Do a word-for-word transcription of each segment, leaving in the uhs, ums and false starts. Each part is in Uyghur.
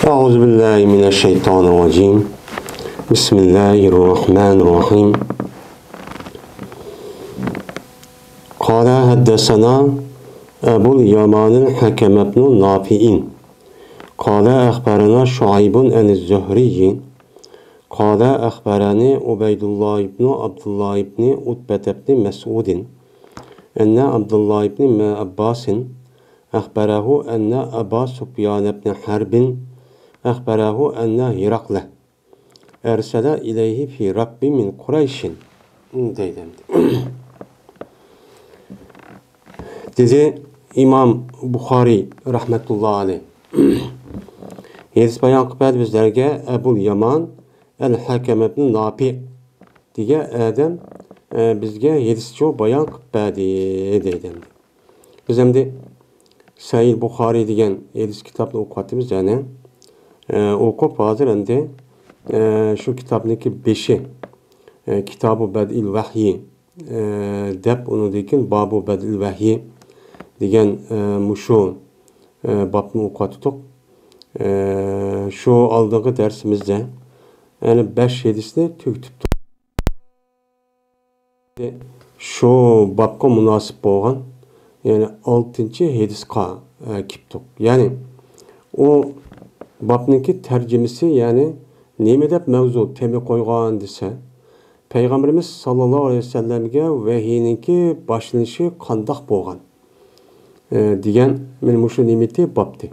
أعوذ بالله من الشيطان الرجيم. بسم الله الرحمن الرحيم. قال حدثنا أبو اليمان الحكم بن نافع. قال أخبرنا شعيب عن الزهري. قال أخبرني عبيد الله بن عبد الله بن عتبة بن مسعود أن عبد الله بن عباس أخبره أن أبا سفيان بن حرب أخبره أن هرقل أرسل إليه في ركب من قريش دەيدۇ. دېدى ئىمام بۇخارىي رەھمەتۇللا ئەلەيھ. ھەدىس بايان قىلىپ بەردى بىزلەرگە ئەبۇل يامان ئەل ھەكەم ئىبن ناپىئ دېگەن ئادەم، ئە، بىزگە ھەدىسچۇ بايان قىلىپ بەردى دەيدۇ. بىز ئەمدى سەھىھ بۇخارىي دېگەن ھەدىس كىتابنى ئوقۇۋاتىمىز، يەنى، ئە، ئوقۇپ ھازىر ئەمدى، ئە، شۇ كىتابنىڭكى بېشى، ئە، كىتابۇ بەدئىل ۋەھيى، ئە، دەپ، ئۇنىڭدىن كېيىن بابۇ بەدئىل ۋەھيى دېگەن، ئە، مۇشۇ، ئە، بابنى ئوقۇۋاتتۇق. ئە، شۇ ئالدىنقى دەرسىمىزدە يەنى بەش ھەدىسنى تۈگىتىپتۇق. شۇ بابقا مۇناسىپ بولغان، يەنى ئالتىنچى ھەدىسقا، ئە، كېلىپتۇق. يەنى ئۇ بابنىڭكى تەرجىمىسى، يەنى نېمە دەپ مەۋزۇ، تېما قويغان دېسە، پەيغەمبىرىمىز ساللاللاھۇ ئەلەيھى ۋەسەللەمگە ۋەھىينىڭكى باشلىنىشى قانداق بولغان؟ ئە، دېگەن، مانا مۇشۇ نېمىتى بابتى.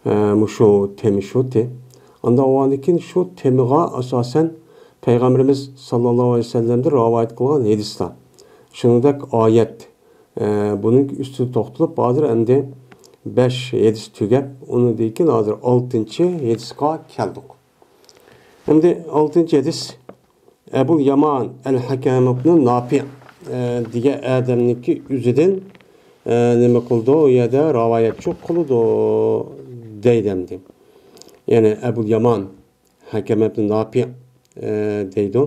ئە، مۇشۇ تېما شۇتى. ئاندىن ئۇنىڭدىن كېيىن شۇ تېمىغا ئاساسەن پەيغەمبىرىمىز ساللاللاھۇ ئەلەيھى ۋەسەللەمدىن رىۋايەت قىلغان ھەدىسلەر. شۇنىڭدەك ئايەت. ئە، بۇنىڭ ئۈستىدە توختىلىپ، ھازىر ئەمدى بەش ھەدىس تۈگەپ، ئۇنىڭدىن كېيىن ھازىر ئالتىنچى ھەدىسقا كەلدۇق. ئەمدى ئالتىنچى ھەدىس. ئەبۇل يامان ئەل ھەكەم ئىبنى ناپىئ، ئە، دېگەن ئادەمنىڭكى ئۆزىدىن، ئە، نېمە قىلىدۇ؟ ئۇ يەردە راۋايەتچۇ قىلىدۇ دەيدۇ ئەمدى. يەنى ئەبۇل يامان ھەكەم ئىبنى ناپىئ، ئە، دەيدۇ.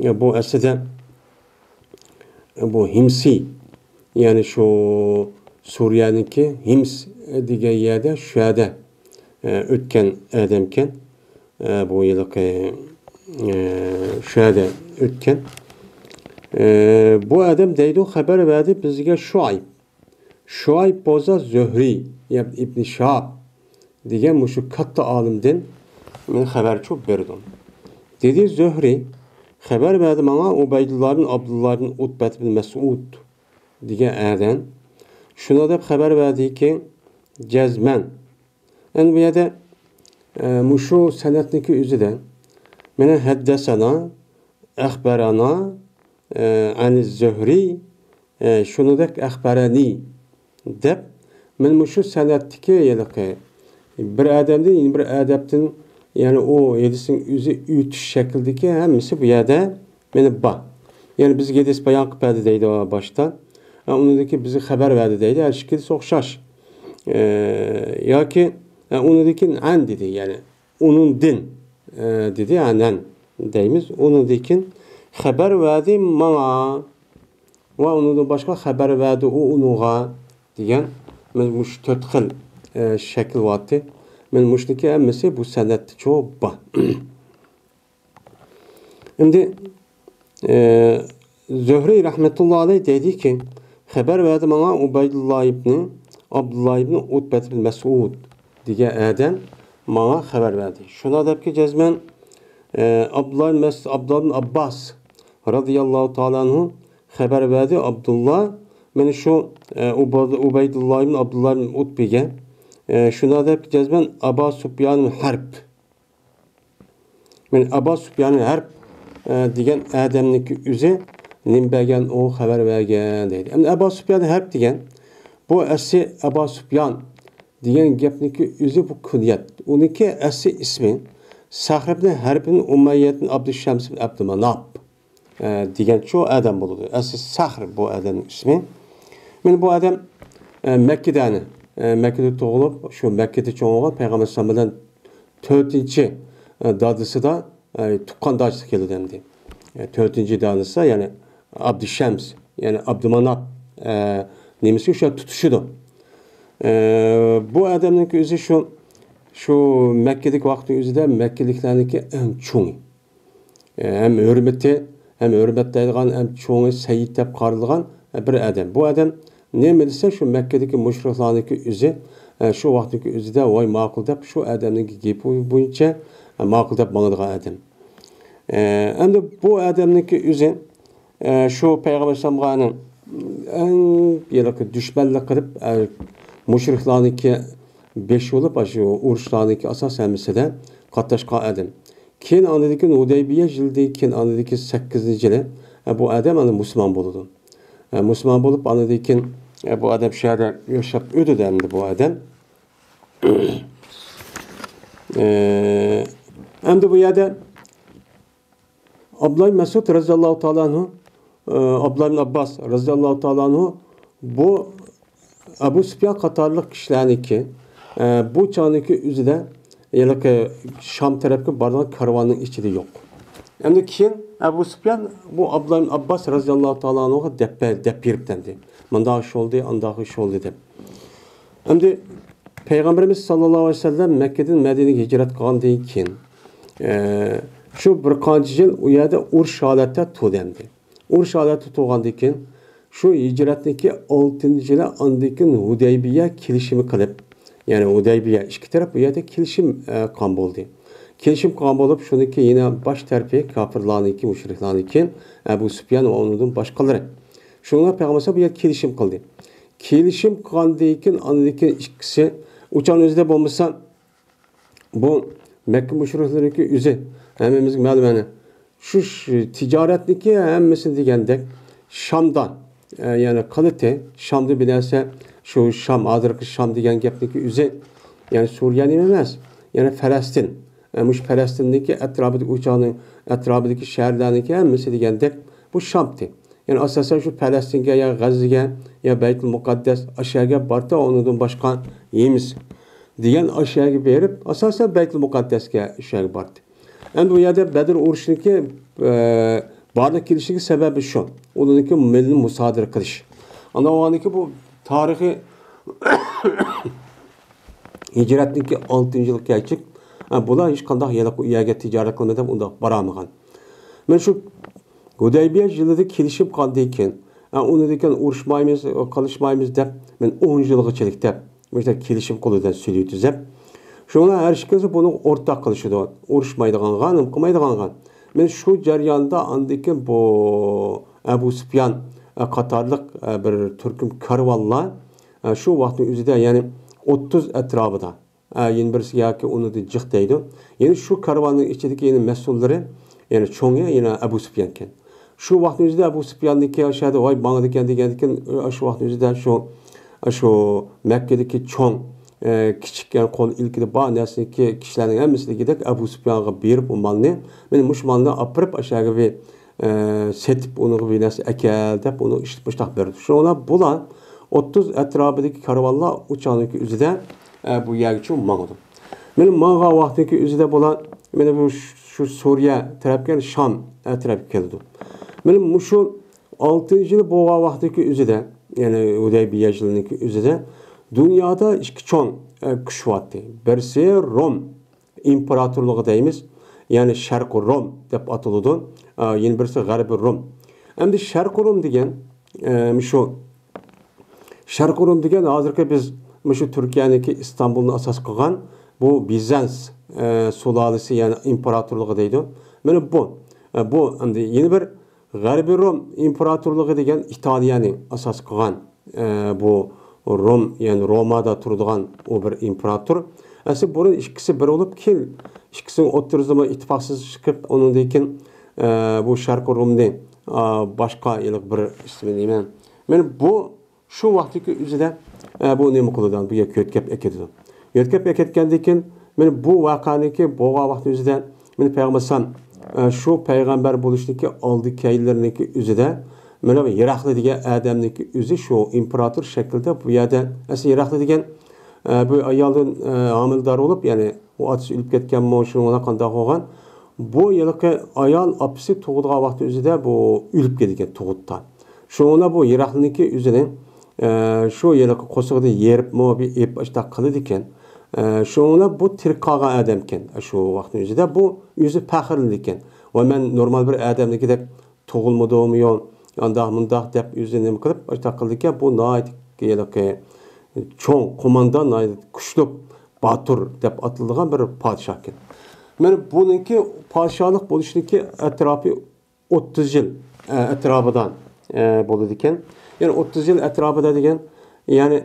ئە، بۇ ئەسلىدە بۇ ھىمسى، يەنى شۇ سۈرىيەنىڭكى ھىمس دېگەن يەردە، شۇ يەردە، ئە، ئۆتكەن ئادەمكەن. ئە، بۇ ھېلىقى، ئە، شۇ يەردە ئۆتكەن. ئە، بۇ ئادەم دەيدۇ، خەۋەر بەردى بىزگە شۇئەيب. شۇئەيب بولسا زۆھرى، يەنى ئىبنى شىھاب دېگەن مۇشۇ كاتتا ئالىمدىن مانا خەۋەرچۇ بېرىدۇ. دېدى زۆھرى، خەۋەر بەردى ماڭا ئۇبەيدۇللا بىن ئابدۇللا بىن ئۇتبەت بىن مەسئۇد دېگەن ئادەم. شۇنى دەپ خەۋەر بەردىكى، جەزمەن. ئەمدى بۇ يەردە، ئە، مۇشۇ سەنەدنىڭكى ئۆزىدە مانا ھەددەسەنا، ئەخبەرەنا، ئە، ئەنى زۆھرى، ئە، شۇنىڭدەك ئەخبەرەنى دەپ، مانا مۇشۇ سەنەدتىكى ھېلىقى بىر ئادەمدىن يەنە بىر ئادەمدىن، يەنى ئۇ ھەدىسنىڭ ئۆزى ئۆتۈش شەكلىدىكى ھەممىسى بۇ يەردە مانا بار. يەنى بىزگە ھەدىس بايان قىلىپ بەردى دەيدۇ باشتا. ئە، ئۇنىڭدىن كېيىن بىزگە خەۋەر بەردى دەيدۇ. ھەر ئىككىلىسى ئوخشاش. ئە، ياكى، ئە، ئۇنىڭدىن كېيىن ئەن دېدى، يەنى ئۇنىڭدىن، ئە، دېدى، ئەنەن دەيمىز. ئۇنىڭدىن كېيىن خەۋەر بەردى ماڭا ۋە ئۇنىڭدىن باشقا خەۋەر بەردى ئۇ ئۇنىڭغا دېگەن مانا مۇشۇ تۆت خىل، ئە، شەكىل بارتى. مانا مۇشۇنىڭكى ھەممىسى بۇ سەنەدتىچۇ بار. ئەمدى، ئە، زۆھرى رەھمەتۇللا ئەلەيھ دەيدىكى، خەۋەر بەردى ماڭا ئۇبەيدۇللا ئىبنى ئابدۇللا ئىبنى ئۇتبەت بىن مەسئۇد دېگەن ئادەم ماڭا خەۋەر بەردى. شۇنىڭ دەپكى جەزمەن، ئە، ئابدۇللا ئىبن مەس-، ئابدۇللا ئىبن ئابباس رەزىياللاھۇ تائالا ئەنھۇ خەۋەر بەردى ئابدۇللا، مانا شۇ، ئە، ئۇبەيدۇللا ئىبن ئابدۇللا ئىبن ئۇتبىگە. ئە، شۇنىڭ دەپكى جەزمەن ئابا سۇپيان ھەرب. مانا ئابا سۇپيان ھەرب، ئە، دېگەن ئادەمنىڭكى ئۆزى نېمە بەرگەن، ئۇ خەۋەر بەرگەن دەيدۇ. ئەمدى ئابا سۇپيان ھەرب دېگەن، بۇ ئەسلى ئابا سۇپيان دېگەن گەپنىڭكى ئۆزى بۇ كۈنيەت. ئۇنىڭكى ئەسلى ئىسمى سەخر ئىبن ھەرب ئىبن ئۇمەييە ئىبن ئابدۇشەمس ئىبن ئابدۇماناپ. ئە، دېگەن شۇ ئادەم بولىدۇ. ئەسلى سەخر بۇ ئادەمنىڭ ئىسمى. مانا بۇ ئادەم، ئە، مەككىدە، ئە، مەككىدە تۇغۇلۇپ، شۇ مەككىدە چوڭ بولغان، پەيغەمبەر ئەلەيھىسسالام بىلەن تۆتىنچى، ئە، دادىسىدا، ئە، تۇغقان دادىسى كېلىدۇ ئەمدى. ئە، تۆتىنچى دادىسى، يەنى ئابدۇشەمس، يەنى ئابدۇماناپ، ئە، نېمىسى شۇ تۇتۇشىدۇ. ئە، بۇ ئادەمنىڭكى ئۆزى شۇ، شۇ مەككىدىكى ۋاقىتنىڭ ئۆزىدە مەككىلىكلەرنىڭكى ئەڭ چوڭى. ئە، ھەم ھۆرمىتى، ھەم ھۆرمەتلەيدىغان، ھەم چوڭى سەييىد دەپ قارىلىدىغان، ئە، بىر ئادەم. بۇ ئادەم نېمە دېسە، شۇ مەككىدىكى مۇشرىكلارنىڭكى ئۆزى، ئە، شۇ ۋاقىتنىڭكى ئۆزىدە ۋاي ماقۇل دەپ، شۇ ئادەمنىڭ گېپى بويىچە، ئە، ماقۇل دەپ ماڭىدىغان ئادەم. ئە، ئەمدى بۇ ئادەمنىڭكى ئۆزى، ئە، شۇ پەيغەمبەر ئەلەيھىسسالامغا ئەڭ ھېلىقى دۈشمەنلىك قىلىپ، ئە، مۇشرىكلارنىڭكى بېشى بولۇپ، ئاشۇ ئۇرۇشلارنىڭكى ئاساس ھەممىسىدە قاتناشقان ئادەم. كېيىن ئاندىن كېيىن ھۇدەيبىيە يىلىدىن كېيىن ئاندىن كېيىن سەككىزىنچى يىلى، ئە، بۇ ئادەم ئەنە مۇسۇلمان بولىدۇ. ئە، مۇسۇلمان بولۇپ، ئاندىن كېيىن، ئە، بۇ ئادەم شۇ يەردە ياشاپ ئۆتىدۇ ئەمدى بۇ ئادەم. ئە، ئەمدى بۇ يەردە ئابدۇللا ئىبن مەسئۇد رەزىياللاھۇ تائالا ئەنھۇ، ئە، ئابدۇللا ئىبن ئابباس رەزىياللاھۇ تائالا ئەنھۇ بۇ ئەبۇ سۇپيان قاتارلىق كىشىلەرنىڭكى، ئە، بۇ چاغنىڭكى ئۆزىدە ھېلىقى شام تەرەپكە بارىدىغان كارۋاننىڭ ئىچىدە يوق. ئەمدى كېيىن ئەبۇ سۇپيان بۇ ئابدۇللا ئىبن ئابباس رەزىياللاھۇ تائالا ئەنھۇغا دەپ، دەپ بېرىپتەمدى. مۇنداق ئىش بولدى، ئانداق ئىش بولدى دەپ. ئەمدى پەيغەمبىرىمىز ساللاللاھۇ ئەلەيھى ۋەسەللەم مەككىدىن مەدىنىگە ھىجرەت قىلغاندىن كېيىن، ئە، شۇ بىر قانچە يىل ئۇ يەردە ئۇرۇش ھالەتتە تۇردى ئەمدى. ئۇرۇش ھالەتتە تۇرغاندىن كېيىن، شۇ ھىجرەتنىڭكى ئالتىنچى يىلى ئاندىن كېيىن ھۇدەيبىيە كېلىشىمى قىلىپ، يەنى ھۇدەيبىيە ئىككى تەرەپ بۇ يەردە كېلىشىم، ئە، قىلغان بولدى. كېلىشىم قىلغان بولۇپ، شۇنىڭكى يەنە باش تەرىپى كاپىرلارنىڭكى، مۇشرىكلارنىڭكى ئەبۇ سۇپيان ۋە ئۇنىڭدىن باشقىلىرى. شۇنىڭغا پەيغەمبەر بۇ يەردە كېلىشىم قىلدى. كېلىشىم قىلغاندىن كېيىن، ئاندىن كېيىن ئىككىسى ئۇ چاغنىڭ ئۆزىدە بولمىسا، بۇ مەككە مۇشرىكلىرىنىڭكى ئۆزى، ھەممىمىزگە مەلۇم، يەنى شۇ، شۇ تىجارەتنىكى ھەممىسىنى دېگەندەك شامدا، ئە، يەنى قىلىتى، شامدا بىر نەرسە، شۇ شام، ھازىرقى شام دېگەن گەپنىڭكى ئۆزى، يەنى سۈرىيە نېمە ئەمەس، يەنى پەلەستىن. ئە، مۇشۇ پەلەستىندىكى ئەتراپىدىكى ئۇ چاغنىڭ ئەتراپىدىكى شەھەرلەرنىڭكى ھەممىسى دېگەندەك بۇ شامتى. يەنى ئاساسەن شۇ پەلەستىنگە يا غەززىگە يا بەيتۇل مۇقەددەس ئاشۇ يەرگە بارتى، ئۇنىڭدىن باشقا ئەمەس دېگەن ئاشۇ يەرگە بېرىپ، ئاساسەن بەيتۇل مۇقەددەسكە شۇ يەرگە بارتى. ئەمدى بۇ يەردە بەدر ئۇرۇشىنىڭكى، ئە، بارلىققا كېلىشىدىكى سەۋەبى شۇ. ئۇلارنىڭكى مېلىنى مۇسادىرە قىلىش. ئاندىن ئۇنىڭكى بۇ تارىخىي ھىجرەتنىڭكى ئالتىنچى يىلى كەچىك، ئە، بۇلار ھېچقانداق ھېلىقى ئۇ يەرگە تىجارەت قىلىمەن دەپ ئۇنداق بارالمىغان. مەن شۇ ھۇدەيبىيە يىلىدا كېلىشىم قىلغاندىن كېيىن، ئە، ئۇنىڭدىن كېيىن ئۇرۇشمايمىز، قىلىشمايمىز دەپ، مەن ئون يىلغىچىلىك دەپ، مۇشۇنداق كېلىشىم قولىدىن سۈلۈۋېتىپ، شۇڭا ھەر ئىككىسى بۇنىڭغا ئورتاق قىلىشىدۇ. ئۇرۇشمايدىغانغا، نېمە قىلمايدىغانغا. مەن شۇ جەرياندا ئاندىن كېيىن بۇ ئەبۇ سۇپيان، ئە، قاتارلىق، ئە، بىر تۈركۈم كارۋانلار، ئە، شۇ ۋاقىتنىڭ ئۆزىدە، يەنى ئوتتۇز ئەتراپىدا، ئە، يەنە بىرسى ياكى ئۇنىڭدىن جىق دەيدۇ. يەنى شۇ كارۋاننىڭ ئىچىدىكى يەنە مەسئۇللىرى، يەنى چوڭى يەنە ئەبۇ سۇپيانكەن. شۇ ۋاقىتنىڭ ئۆزىدە ئەبۇ سۇپياننىڭكى ئاشۇ يەردە ۋاي ماڭىدىكەن دېگەندىكىن، شۇ ۋاقىتنىڭ ئۆزىدە شۇ، شۇ مەككىدىكى چوڭ، ئە، كىچىك، يەنى قول ئىلكىدە بار نەرسىنىڭكى كىشىلەرنىڭ ھەممىسى دېگۈدەك ئەبۇ سۇپيانغا بېرىپ ئۇ مالنى، مانا مۇشۇ مالنى ئاپىرىپ ئاشۇ يەرگە بىر ئە، سېتىپ، ئۇنىڭغا بىر نەرسە ئەكەل دەپ، ئۇنى ئىشلىتىپ مۇشۇنداق بېرىدۇ. شۇنىڭ بىلەن بۇلار ئوتتۇز ئەتراپىدىكى كارۋانلار ئۇ چاغنىڭكى ئۆزىدە، ئە، بۇ يەرگىچە ماڭىدۇ. مانا ماڭغان ۋاقتىنىڭكى ئۆزىدە بۇلار، مانا بۇ شۇ سۈرىيە تەرەپكە، يەنى شام، ئە، تەرەپكە كېلىدۇ. مانا مۇشۇ ئالتىنچى يىلى بولغان ۋاقتىنىڭكى ئۆزىدە، يەنى ھۇدەيبىيە يىلىنىڭكى ئۆزىدە دۇنيادا ئىككى چوڭ، ئە، كۈچ بارتى. بىرسى روم ئىمپېراتورلۇقى دەيمىز، يەنى شەرقىي روم دەپ ئاتىلىدۇ. ئا، يەنە بىرسى غەربىي روم. ئەمدى شەرقىي روم دېگەن، ئە، مۇشۇ شەرقىي روم دېگەن ھازىرقى بىز مۇشۇ تۈركىيەنىڭكى ئىستانبۇلنى ئاساس قىلغان بۇ بىزەنس، ئە، سۇلالىسى، يەنى ئىمپېراتورلۇقى دەيدۇ. مانا بۇ، ئە، بۇ ئەمدى يەنە بىر غەربىي روم ئىمپېراتورلۇقى دېگەن ئىتالىيەنى ئاساس قىلغان، ئە، بۇ روم، يەنى رومادا تۇرىدىغان ئۇ بىر ئىمپېراتور. ئەسلى بۇرۇن ئىككىسى بىر بولۇپ، كېيىن ئىككىسىنىڭ ئوتتۇرىسىدا ئىتتىپاقسىزلىق چىقىپ، ئۇنىڭدىن كېيىن، ئە، بۇ شەرقىي رومنى، ئا، باشقا ھېلىقى بىر ئىسمى نېمە؟ مانا بۇ شۇ ۋاقىتتىكى ئۆزىدە، ئە، بۇ نېمە قىلىدۇ؟ بۇ يەرگە يۆتكەپ ئەكېتىدۇ. يۆتكەپ ئەكەتكەندىن كېيىن، مانا بۇ ۋەقەنىڭكى بولغان ۋاقتى ئۆزىدە، مانا پەيغەمبەر ئەلەيھىسسالام، ئە، شۇ پەيغەمبەر بولۇشنىڭكى ئالدى كەينىلىرىنىڭكى ئۆزىدە، مانا بۇ ھېراقلى دېگەن ئادەمنىڭكى ئۆزى شۇ ئىمپېراتور شەكلىدە بۇ يەردە، ئەسلى ھېراقلى دېگەن، ئە، بۇ ئايالدىن، ئە، ھامىلىدار بولۇپ، يەنى ئۇ ئاتىسى ئۆلۈپ كەتكەنمۇ، شۇنىڭ بىلەن قانداق بولغان؟ بۇ ھېلىقى ئايال ئاپىسى تۇغىدىغان ۋاقتى ئۆزىدە بۇ ئۆلۈپ كېتىدىكەن تۇغۇتتا. شۇڭا بۇ ھېراقلىنىڭكى ئۆزىنى، ئە، شۇ ھېلىقى قورسىقىدىن يېرىپمۇ بىر ئېپ ئاشتاق قىلىدىكەن. ئە، شۇنىڭ بىلەن بۇ تىرىك قالغان ئادەمكەن. شۇ ۋاقىتنىڭ ئۆزىدە بۇ ئۆزى پەخىرلىنىدىكەن. ۋە مەن نورمال بىر ئادەمنىڭكىدەك تۇغۇلمىدىمۇ يوق، ئانداق مۇنداق دەپ ئۆزىنى نېمە قىلىپ ئاشتاق قىلىدىكەن. بۇ ناھايىتى ھېلىقى چوڭ قوماندان، ناھايىتى كۈچلۈك باتۇر دەپ ئاتىلىدىغان بىر پادىشاھكەن. مانا بۇنىڭكى پادىشاھلىق بولۇشىنىڭكى ئەتراپى ئوتتۇز يىل، ئە، ئەتراپىدا، ئە، بولىدىكەن. يەنى ئوتتۇز يىل ئەتراپىدا دېگەن، يەنى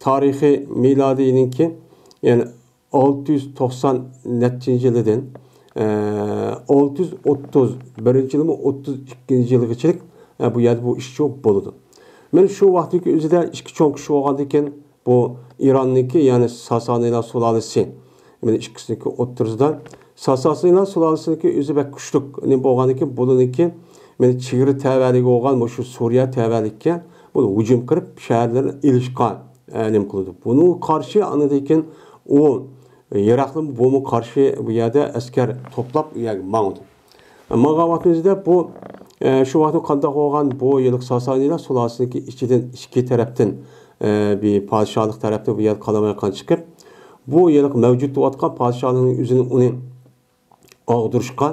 تارىخىي مىلادىينىڭكى، يەنى ئالتە يۈز توقسان نەچچىنچى يىلىدىن، ئە، ئالتە يۈز ئوتتۇز بىرىنچى يىلمۇ ئوتتۇز ئىككىنچى يىلغىچىلىك، ئە، بۇ يەردە بۇ ئىش چوق بولىدۇ. مانا شۇ ۋاقىتتىكى ئۆزىدە ئىككى چوڭ كىشى بولغاندىكىن، بۇ ئىراننىڭكى، يەنى ساسانىيلار سۇلالىسى، مانا ئىككىسىنىڭكى ئوتتۇرىسىدا ساسانىيلار سۇلالىسىنىڭكى ئۆزى بەك كۈچلۈك نېمە بولغاندىكىن، بۇلىنىڭكى مانا چېگرا تەۋەلىكى بولغان مۇشۇ سۇرىيە تەۋەلىكىگە بۇ ھۇجۇم قىلىپ، شەھەرلەرنى ئېلىشقا، ئە، نېمە قىلىدۇ. بۇنىڭغا قارشى ئاندىن كېيىن ئۇ ئىراقنىڭ بۇمۇ قارشى بۇ يەردە ئەسكەر توپلاپ، ئۇ يەرگە ماڭىدۇ. ماڭغان ۋاقتىمىزدا بۇ، ئە، شۇ ۋاقىتتا قانداق بولغان، بۇ ھېلىقى ساسانىيلار سۇلالىسىنىڭكى ئىچىدىن ئىككى تەرەپتىن، ئە، بىر پادىشاھلىق تەرەپتىن بۇ يەردە قالايمىقان چىقىپ، بۇ ھېلىقى مەۋجۇت بولۇۋاتقان پادىشاھلىقنىڭ ئۆزىنى ئۇنى ئاغدۇرۇشقا،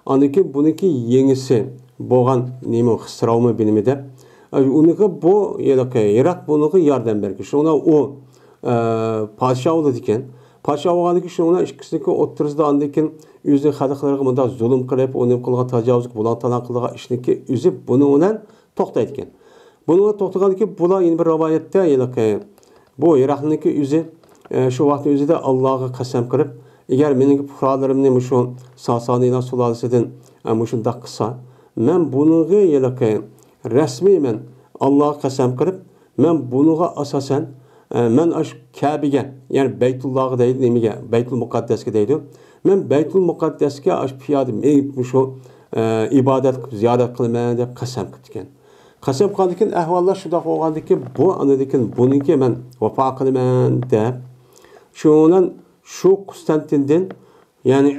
ئاندىن كېيىن بۇنىڭكى يېڭىسى بولغان نېمە خىسراۋمۇ بىنىمى دەپ، ئە، ئۇنىڭغا بۇ ھېلىقى ئىراق بۇنىڭغا ياردەم بەرگەن. شۇڭا ئۇ، ئە، پادىشاھ بولىدىكەن. پادىشاھ بولغاندىن كېيىن شۇنىڭ ئىككىسىنىڭكى ئوتتۇرىسىدا ئاندىن كېيىن ئۆزىنىڭ خەلقلىرىگە مۇنداق زۇلۇم قىلىپ، ئۇنى قىلغان تاجاۋۇزلۇق، بۇلاڭ تالاڭ قىلغان ئىشنىڭكى ئۆزى بۇنىڭ بىلەن توختايدىكەن. بۇنىڭغا توختىغاندىن كېيىن بۇلار يەنە بىر رىۋايەتتە ھېلىقى بۇ ھېراقلىنىڭكى ئۆزى، ئە، شۇ ۋاقىتنىڭ ئۆزىدە ئاللاغا قەسەم قىلىپ، ئەگەر مېنىڭكى پۇقرالىرىمنى مۇشۇ ساسانىيلار سۇلالىسىدىن، ئە، مۇشۇنداق قىلسا، مەن بۇنىڭغا ھېلىقى رەسمىي مەن ئاللاغا قەسەم قىلىپ، مەن بۇنىڭغا ئاساسەن، ئە، مەن ئاشۇ كەبىگە، يەنى بەيتۇللاغا دەيدۇ، نېمىگە، بەيتۇل مۇقەددەسكە دەيدۇ. مەن بەيتۇل مۇقەددەسكە ئاشۇ پىيادە مېڭىپ مۇشۇ، ئە، ئىبادەت قىلىپ، زىيارەت قىلىمەن دەپ قەسەم قىپتىكەن. قەسەم قىلغاندىكىن ئەھۋاللار شۇنداق بولغاندىكىن، بۇ ئاندىكىن بۇنىڭكى مەن ۋاپا قىلىمەن دەپ، شۇنىڭ بىلەن شۇ قۇستانتىندىن، يەنى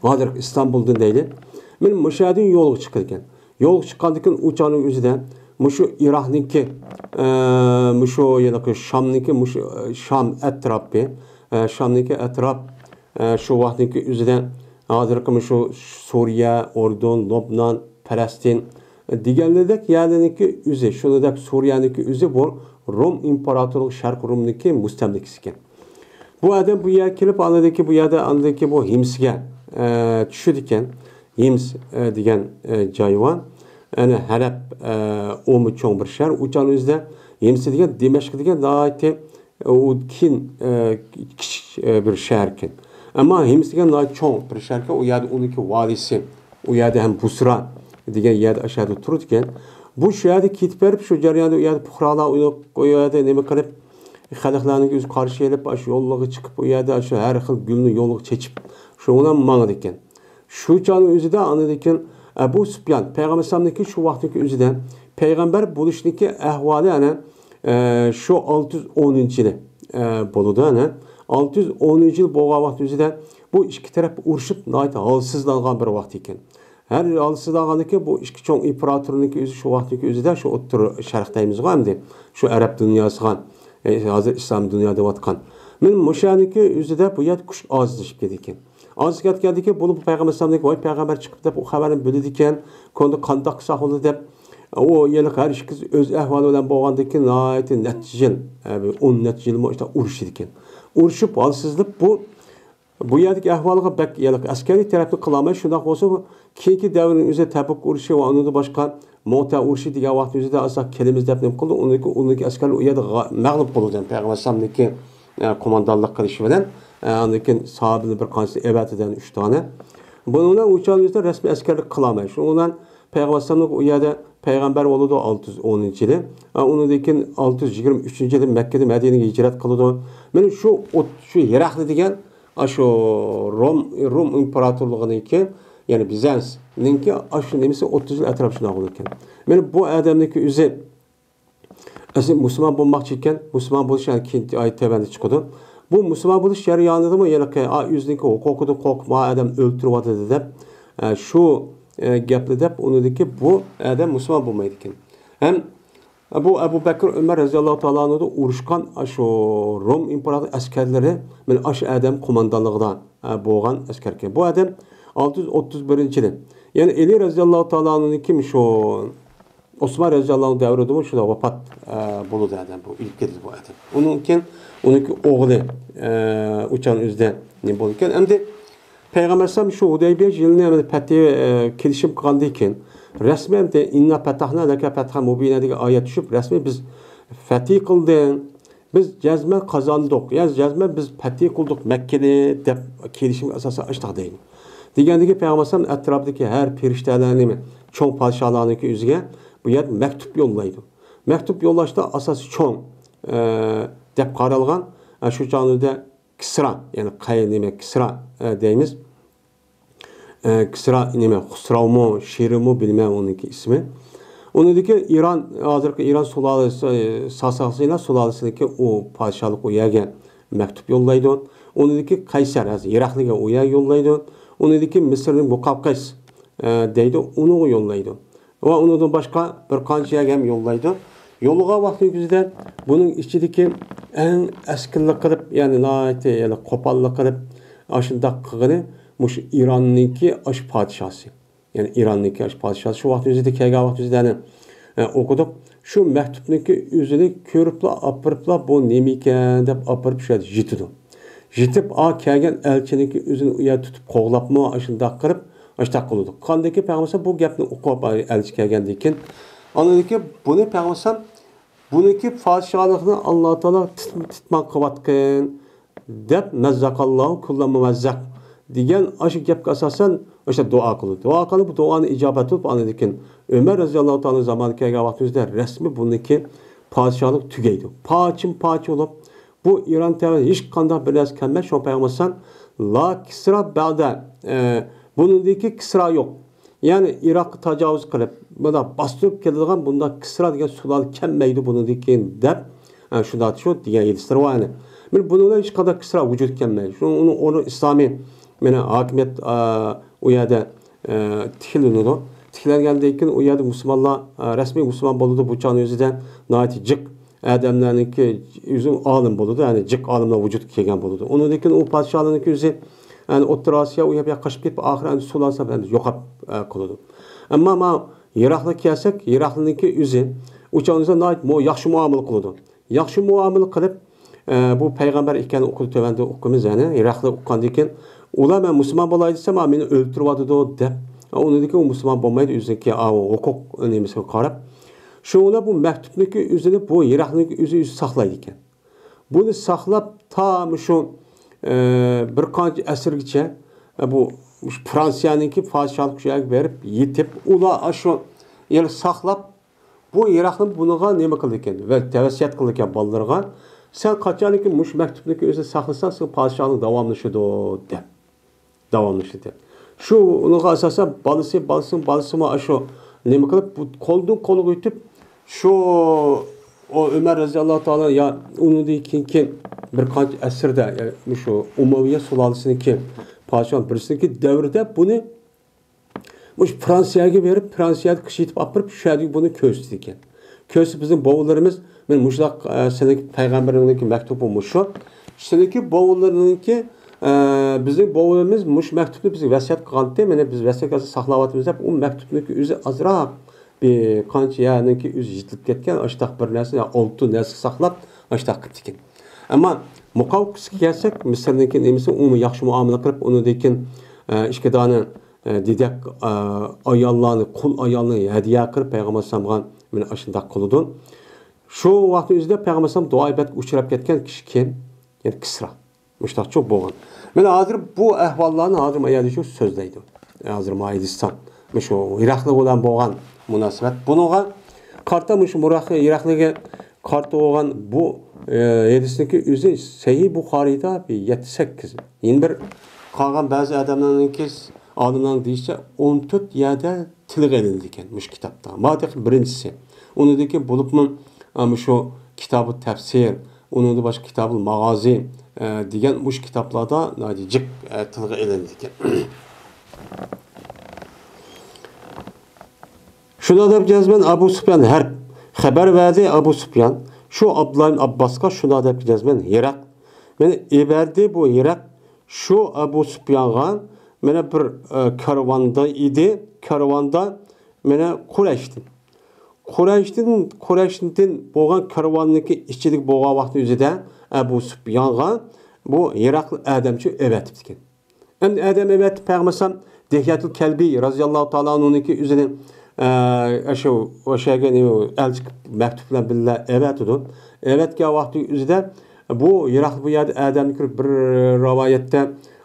ھازىرقى ئىستانبۇلدىن دەيلى، مەن مۇشۇ يەردىن يولغا چىقىدىكەن. يولغا چىققاندىكىن ئۇ چاغنىڭ ئۆزىدە مۇشۇ ئىراقنىڭكى، ئە، مۇشۇ ھېلىقى شامنىڭكى، مۇشۇ، ئە، شام ئەتراپى، ئە، شامنىڭكى ئەتراپ، ئە، شۇ ۋاقىتنىڭكى ئۆزىدە ھازىرقى مۇشۇ سۇرىيە، ئۇردۇن، لوبنان، پەلەستىن دېگەنلىرىدەك يەرلەرنىڭكى ئۆزى، شۇنىڭدەك سۇرىيەنىڭكى ئۆزى بۇ روم ئىمپېراتورلۇقى، شەرقىي رومنىڭكى مۇستەملىكىسى ئىكەن. بۇ ئادەم بۇ يەرگە كېلىپ، ئاندىكى بۇ يەردە، ئاندىكى بۇ ھىمسىگە، ئە، چۈشىدىكەن. ھىمس، ئە، دېگەن، ئە، جاي بار. يەنى ھەلەپ، ئە، ئۇمۇ چوڭ بىر شەھەر. ئۇ چاغنىڭ ئۆزىدە ھىمس دېگەن دىمەشق دېگەن ناھايىتى، ئۇ كېيىن، ئە، كىچىك، ئە، بىر شەھەركەن. ئەمما ھىمس دېگەن ناھايىتى چوڭ بىر شەھەركەن. ئۇ يەردە ئۇنىڭكى ۋالىسى، ئۇ يەردە ھەم بۇسرا دېگەن يەردە، ئاشۇ يەردە تۇرىدىكەن. بۇ شۇ يەردە كېتىپ بېرىپ، شۇ جەرياندا ئۇ يەردە پۇقرالار ئۇ يەردە نېمە قىلىپ، خەلقلەرنىڭ ئۆزى قارشى ئېلىپ، ئاشۇ يوللىرىغا چىقىپ، ئۇ يەردە ئاشۇ ھەر خىل گۈلنى يولغا چېچىپ، شۇنىڭ بىلەن ماڭىدىكەن. شۇ چاغنىڭ ئۆزىدە ئاندىن كېيىن ئەبۇ سۇپيان پەيغەمبەر ئەلەيھىسسالامنىڭكى شۇ ۋاقىتتىكى ئۆزىدە پەيغەمبەر بولۇشنىڭكى ئەھۋالى ئەنە، ئە، شۇ ئالتە يۈز ئونىنچى يىلى، ئە، بولىدۇ ئەنە. ئالتە يۈز ئونىنچى يىل بولغان ۋاقىت ئۆزىدە بۇ ئىككى تەرەپ ئۇرۇشۇپ ناھايىتى ھالسىزلانغان بىر ۋاقىت ئىكەن. ھەر ھالسىزلانغاندىكىن بۇ ئىككى چوڭ ئىمپېراتورنىڭكى ئۆزى شۇ ۋاقىتتىكى ئۆزىدە شۇ ئوتتۇرا شەرق دەيمىزغۇ ئەمدى. شۇ ئەرەب دۇنياسىغا، ئە، ھازىر ئىسلام دۇنيا دەۋاتقان. مانا مۇشۇ يەرنىڭكى ئۆزىدە بۇ يەردە كۈچ ئازلىشىپ كېتىدىكەن. ئاز كەتكەندىكىن بۇنى پەيغەمبەر ئەلەيھىسسالامدىن كېيىن، ۋاي پەيغەمبەر چىقىپ دەپ ئۇ خەۋەرنى بىلىدىكەن، كوندا قانداق قىلساق بولىدۇ دەپ، ئۇ يەنە ھەر ئىككىسى ئۆز ئەھۋالى بىلەن بولغاندىكىن ناھايىتى نەچچە يىل، ئە، بىر ئون نەچچە يىلمۇ ئىشتا ئۇرۇشىدىكەن. ئۇرۇشۇپ ھالسىزلىنىپ بۇ، بۇ يەردىكى ئەھۋالغا بەك يەنە ئەسكەرىي تەرەپنى قىلالماي، شۇنداق بولسا كېيىنكى دەۋرنىڭ ئۆزى تەبۇك ئۇرۇشى ۋە ئۇنىڭدىن باشقا مۆتە ئۇرۇشى دېگەن ۋاقىتنىڭ ئۆزىدە ئاسا كېلىمىز دەپ نېمە قىلدى، ئۇنىڭكى، ئۇنىڭكى ئەسكەرلەر ئۇ يەردە غا-، مەغلۇپ بولىدۇ، پەيغەمبەر ئەلەيھىسسالامنىڭكى، ئە، قوماندانلىق قىلىشى بىلەن، ئە، ئاندىن كېيىن ساھابىنى بىر قانچىسى ئەۋەتىدۇ، ئۈچ دانە. بۇنىڭ بىلەن ئۇ چاغنىڭ ئۆزىدە رەسمىي ئەسكەرلىك قىلالماي. شۇنىڭ بىلەن پەيغەمبەر ئەلەيھىسسالام ئۇ يەردە پەيغەمبەر بولىدۇ، ئالتە يۈز ئونىنچى يىلى. ئا، ئۇنىڭدىن كېيىن ئالتە يۈز يىگىرمە ئۈچىنچى يىلى مەككىدىن مەدىنىگە ھىجرەت قىلىدۇ. مانا شۇ ئوت-، شۇ ھېراقلى دېگەن، ئاشۇ روم، روم ئىمپېراتورلۇقىنىڭكى، يەنى بىزانسنىڭكى ئاشۇ نېمىسى ئوتتۇز يىل ئەتراپى شۇنداق بولىدىكەن. مانا بۇ ئادەمنىڭكى ئۆزى ئەسلى مۇسۇلمان بولماقچى ئىكەن، مۇسۇلمان بولۇش يەنى كېيىن ئايەت تۆۋەندە چىقىدۇ. بۇ مۇسۇلمان بولۇش جەريانىدىمۇ ھېلىقى، ئا، ئۆزىنىڭكى ھوقۇقىدىن قورقۇپ، ما ئادەم ئۆلتۈرۈۋاتىدۇ دەپ، ئە، شۇ، ئە، گەپنى دەپ، ئۇنىڭدىكى بۇ ئادەم مۇسۇلمان بولمايدىكەن. ھەم بۇ ئەبۇ بەكرى ئۆمەر رەزىياللاھۇ تائالا ئەنھۇدا ئۇرۇشقان شۇ روم ئىمپېراتور ئەسكەرلىرى مانا ئاشۇ ئادەم قوماندانلىقىدا بولغان ئەسكەركەن. بۇ ئادەم ئالتە يۈز ئوتتۇز بىرىنچى يىلى، يەنى ئەلى رەزىياللاھۇ تائالا ئەنھۇنىڭكى شۇ ئوسمان رەزىياللاھۇ ئەنھۇ دەۋرىدىمۇ شۇنداق ۋاپات بولىدۇ ئادەم، بۇ ئۆلۈپ كېتىدۇ بۇ ئادەم. ئۇنىڭ كېيىن ئۇنىڭكى ئوغلى ئۇچان ئۆزىدە نېمە بولىدىكەن. ئەمدى پەيغەمبەر ئەلەيھىسسالام شۇ ھۇدەيبىيە يىلىنى ئەمدى پەتھى، ئە، كېلىشىم قىلغاندىن كېيىن، رەسمىي ئەمدى «ئىننا پەتەھنا لەكە پەتھەن مۇبىنا» دېگەن ئايەت چۈشۈپ، رەسمىي «بىز پەتھى قىلدىڭ، بىز جەزمەن قازاندۇق، يا جەزمەن بىز پەتھى قىلدۇق مەككىنى» دەپ كېلىشىمگە ئاساسەن ئاشۇنداق دەيدۇ. دېگەندىكى پەيغەمبەر ئەلەيھىسسالام ئەتراپىدىكى ھەر پەرىشتەلەرنى، چوڭ پادىشاھلارنىڭكى ئۆزىگە بۇ يەردە مەكتۇپ يوللايدۇ. مەكتۇپ يوللاشتا ئاساسىي چوڭ، ئە، دەپ قارالغان، ئە، شۇ چاغدا كىسرا، يەنى قەي-، نېمە، كىسرا، ئە، دەيمىز. ئە، كىسرا نېمە، خۇسراۋمۇ، شېرىمۇ، بىلمەيمەن ئۇنىڭكى ئىسمى. ئۇنىڭدىكى ئىران، ھازىرقى ئىران سۇلالىسى، ساسانىيلار سۇلالىسىنىڭكى ئۇ پادىشاھلىق ئۇ يەرگە مەكتۇپ يوللايدۇ. ئۇنىڭدىكى قەيسەر، ھازىر ئىراقلىققا ئۇ يەرگە يوللايدۇ. ئۇنىڭدىكى مىسىرنىڭ مۇقاۋقىس، ئە، دەيدۇ، ئۇنىڭغا يوللايدۇ. ۋە ئۇنىڭدىن باشقا بىر قانچە يەرگە ھەم يوللايدۇ. يوللىغان ۋاقتىنىڭ ئۆزىدە بۇنىڭ ئىچىدىكى ئەڭ ئەسكىللىك قىلىپ، يەنى ناھايىتى، يەنى قوپاللىق قىلىپ، ئاشۇنداق قىلغىنى مۇشۇ ئىراننىڭكى ئاشۇ پادىشاسى. يەنى ئىراننىڭكى ئاشۇ پادىشاسى شۇ ۋاقىت ئۆزىدە كەلگەن ۋاقىت ئۆزىدە، ئە، ئوقۇدۇق. شۇ مەكتۇپنىڭكى ئۆزىنى كۆرۈپلا، ئاپىرىپلا، بۇ نېمىكەن دەپ ئاپىرىپ شۇ يەردە يېتىدۇ. يېتىپ، ئا، كەلگەن ئەلچىنىڭكى ئۆزىنى ئۇ يەردە تۇتۇپ قوغلاپمۇ، ئاشۇنداق قىلىپ، ئاشۇنداق قىلىدۇ. قاندىكى پەيغەمبەر بۇ گەپنى ئوقۇپ، ئەلچى كەلگەندىن كېيىن، ئاندىن كېيىن بۇنى پەيغەمبەر بۇنىڭكى پادىشاھلىقنى ئاللا تائالا تىت-، تىتمار قىلىۋاتقىن دەپ، «مەززەقاللاھۇ كۇللا مۇمەززەق» دېگەن ئاشۇ گەپكە ئاساسەن ئاشۇ دۇئا قىلىدۇ. دۇئا قىلىپ، بۇ دۇئانى ئىجابەت بولۇپ، ئاندىن كېيىن ئۆمەر رەزىياللاھۇ تائالا زامانى كەلگەن ۋاقتىمىزدا رەسمىي بۇنىڭكى پادىشاھلىق تۈگەيدۇ. پارچىمۇ پارچە بولۇپ، بۇ ئىران تەۋە ھېچقانداق بىر نەرسە كەلمەي، شۇڭا پەيغەمبەر ئەلەيھىسسالام «لا كىسرا بەئدە»، ئە، بۇنىڭدىكى كىسرا يوق. يەنى ئىراققا تاجاۋۇز قىلىپ، بۇنداق باستۇرۇپ كېلىدىغان بۇنداق كىسرا دېگەن سۇلالە كەلمەيدۇ بۇنىڭدىن كېيىن دەپ، ئە، شۇنداق شۇ دېگەن ھەدىسلىرى بار يەنى. بىر بۇنىڭدا ھېچقانداق كىسرا ۋۇجۇدقا كەلمەيدۇ. شۇنىڭ ئۇنىڭ ئورنى ئىسلامىي، مانا، ھاكىمىيەت، ئە، ئۇ يەردە، ئە، تىكلىنىدۇ. تىكلەنگەندىن كېيىن ئۇ يەردە مۇسۇلمانلار، ئە، رەسمىي مۇسۇلمان بولىدۇ. بۇ چاغنىڭ ئۆزىدە ناھايىتى جىق ئادەملەرنىڭكى ئۆزى ئالىم بولىدۇ، يەنى جىق ئالىملار ۋۇجۇدقا كەلگەن بولىدۇ. ئۇنىڭدىن كېيىن ئۇ پادىشاھلارنىڭكى ئۆزى، يەنى ئوتتۇرا ئاسىيا ئۇ يەرگە قاچىپ كېتىپ، ئاخىرى ئەمدى سۇلالىسى بىلەن يوقاپ، ئە، قالىدۇ. ئەمما ما يىراقلىققا كەلسەك، يىراقلىقنىڭكى ئۆزى ئۇ چاغدا ناھايىتى مو-، ياخشى مۇئامىلە قىلىدۇ. ياخشى مۇئامىلە قىلىپ، ئە، بۇ پەيغەمبەر ئىكەننى ئوقۇدى، تۆۋەندە ئوقۇيمىز، يەنى يىراقلىق ئوقۇغاندىن كېيىن، ئۇلار مەن مۇسۇلمان بولاي دېسەم، مېنى ئۆلتۈرۈۋاتىدۇ دەپ، ئۇنىڭدىن كېيىن ئۇ مۇسۇلمان بولمايدۇ، ئۆزىنىڭكى، ئا، ھوقۇق نېمىسىگە قاراپ. شۇڭا بۇ مەكتۇپنىڭكى ئۆزىنى بۇ يىراقلىقنىڭكى ئۆزى، ئۆزى ساقلايدىكەن. بۇنى ساقلاپ تا مۇشۇ، ئە، بىر قانچە ئەسىرگىچە، ئە، بۇ مۇشۇ فرانسىيەنىڭكى پادىشاھلىق شۇ يەرگە بېرىپ يېتىپ، ئۇلار ئاشۇ يەرنى ساقلاپ، بۇ يىراقنى بۇنىڭغا نېمە قىلىدىكەن؟ ۋە تەۋسىيەت قىلىدىكەن بالىلىرىغا. سەن قاچانكى مۇشۇ مەكتۇپنىڭكى ئۆزىنى ساقلىساڭ، سېنىڭ پادىشاھلىق داۋاملىشىدۇ، دەپ. داۋاملىشىدۇ. شۇ، ئۇنىڭغا ئاساسەن بالىسى، بالىسىنىڭ بالىسىمۇ ئاشۇ نېمە قىلىپ، بۇ قولدىن قولغا ئۆتۈپ، شۇ، ئۇ ئۆمەر رەزىياللاھۇ تائالا يا ئۇنىڭدىن كېيىنكى بىر قانچە ئەسىردە، يا مۇشۇ ئۇمەۋىيە سۇلالىسىنىڭكى پادىشاھ بىرسىنىڭكى دەۋرىدە بۇنى مۇشۇ فرانسىيەگە بېرىپ، فرانسىيەدە كىشى يېتىپ ئاپىرىپ، شۇ يەردىكى بۇنى كۆرسىتىدىكەن. كۆرسىتىپ، بىزنىڭ بوۋىلىرىمىز، مانا مۇشۇنداق، ئە، سېنىڭ پەيغەمبىرىڭنىڭكى مەكتۇبى مۇشۇ. سېنىڭكى بوۋىلىرىڭنىڭكى، ئە، بىزنىڭ بوۋىلىرىمىز مۇشۇ مەكتۇبنى بىزگە ۋەسىيەت قىلغانتى، مانا بىز ۋەسىيەت قىلسا ساقلاۋاتىمىز دەپ، ئۇ مەكتۇبنىڭكى ئۆزى ئازراق بىر قانچە يەرنىڭكى ئۆزى يىرتىلىپ كەتكەن، ئاشۇنداق بىر نەرسە، يا ئالتۇن نەرسە ساقلاپ، ئاشۇنداق قىپتىكەن. ئەمما مۇقاۋقىسقا كەلسەك، مىسىرنىڭكى نېمىسى، ئۇمۇ ياخشى مۇئامىلە قىلىپ، ئۇنىڭدىن كېيىن، ئە، ئىككى دانە، ئە، دېدەك، ئە، ئاياللارنى، قۇل ئايالنى ھەدىيە قىلىپ، پەيغەمبەر ئەلەيھىسسالامغا مانا ئاشۇنداق قىلىدۇ. شۇ ۋاقىت ئۆزىدە پەيغەمبەر ئەلەيھىسسالام دۇئا ئىبادەتكە ئۇچراپ كەتكەن كىشى كىم؟ يەنى كىسرا. مۇشۇنداق چوق بولغان. مانا ھازىر بۇ ئەھۋاللارنى ھازىر ما يەردە شۇ سۆزلەيدۇ. ھازىر ما ئېيتسام، مۇشۇ ھېراقلى بىلەن بولغان مۇناسىۋەت. بۇنىڭغا قارىتا مۇشۇ مۇراقى ھېراقلىگە قارىتا بولغان بۇ، ئە، ھەدىسنىڭكى ئۆزى سەھىھ بۇخارىيدا بىر يەتتە سەككىز. يەنە بىر قالغان بەزى ئادەملەرنىڭكى، ئالىملارنىڭ دېيىشىچە، ئون تۆت يەردە تىلغا ئېلىنىدىكەن مۇشۇ كىتابتا. مانا بىرىنچىسى. ئۇنىڭدىن كېيىن بولۇپمۇ، ئە، مۇشۇ كىتابۇ تەپسىر، ئۇنىڭدىن باشقا كىتابۇل ماغازى، ئە، دېگەن مۇشۇ كىتابلاردا ناھايىتى جىق، ئە، تىلغا ئېلىنىدىكەن. شۇنداق دەپ جەزمەن ئەبۇ سۇپيان ھەرب، خەۋەر بەردى ئەبۇ سۇپيان، شۇ ئابدۇللا ئىبن ئابباسقا شۇنداق دەپ جەزمەن، ھىراق مېنى ئېبەردى، بۇ ھىراق شۇ ئەبۇ سۇپيانغا مېنى بىر، ئە، كارۋاندا ئىدى، كارۋاندا مېنى قۇرەيشتىن، قۇرەيشتىن، قۇرەيشتىن بولغان كارۋاننىڭكى ئىچىدىكى بولغان ۋاقتى ئۆزىدە ئەبۇ سۇپيانغا بۇ ھىراقلى ئادەمچۇ ئەۋەتىپتىكەن. ئەمدى ئادەم ئەۋەتىپ پەيغەمبەر ئەلەيھىسسالام دىھيەتۇل كەلبى رازىياللاھۇ تائالا ئەنھۇنىڭكى ئۆزىنى، ئە، شۇ، ئوشۇ ئەلچى مەكتۇپ بىلەن بىللە ئەۋەتىدۇ. ئەۋەتكەن ۋاقتى ئۆزىدە بۇ ھىراقلى بۇ يەردە ئادەمنى كۆرۈپ، بىر رىۋايەتتە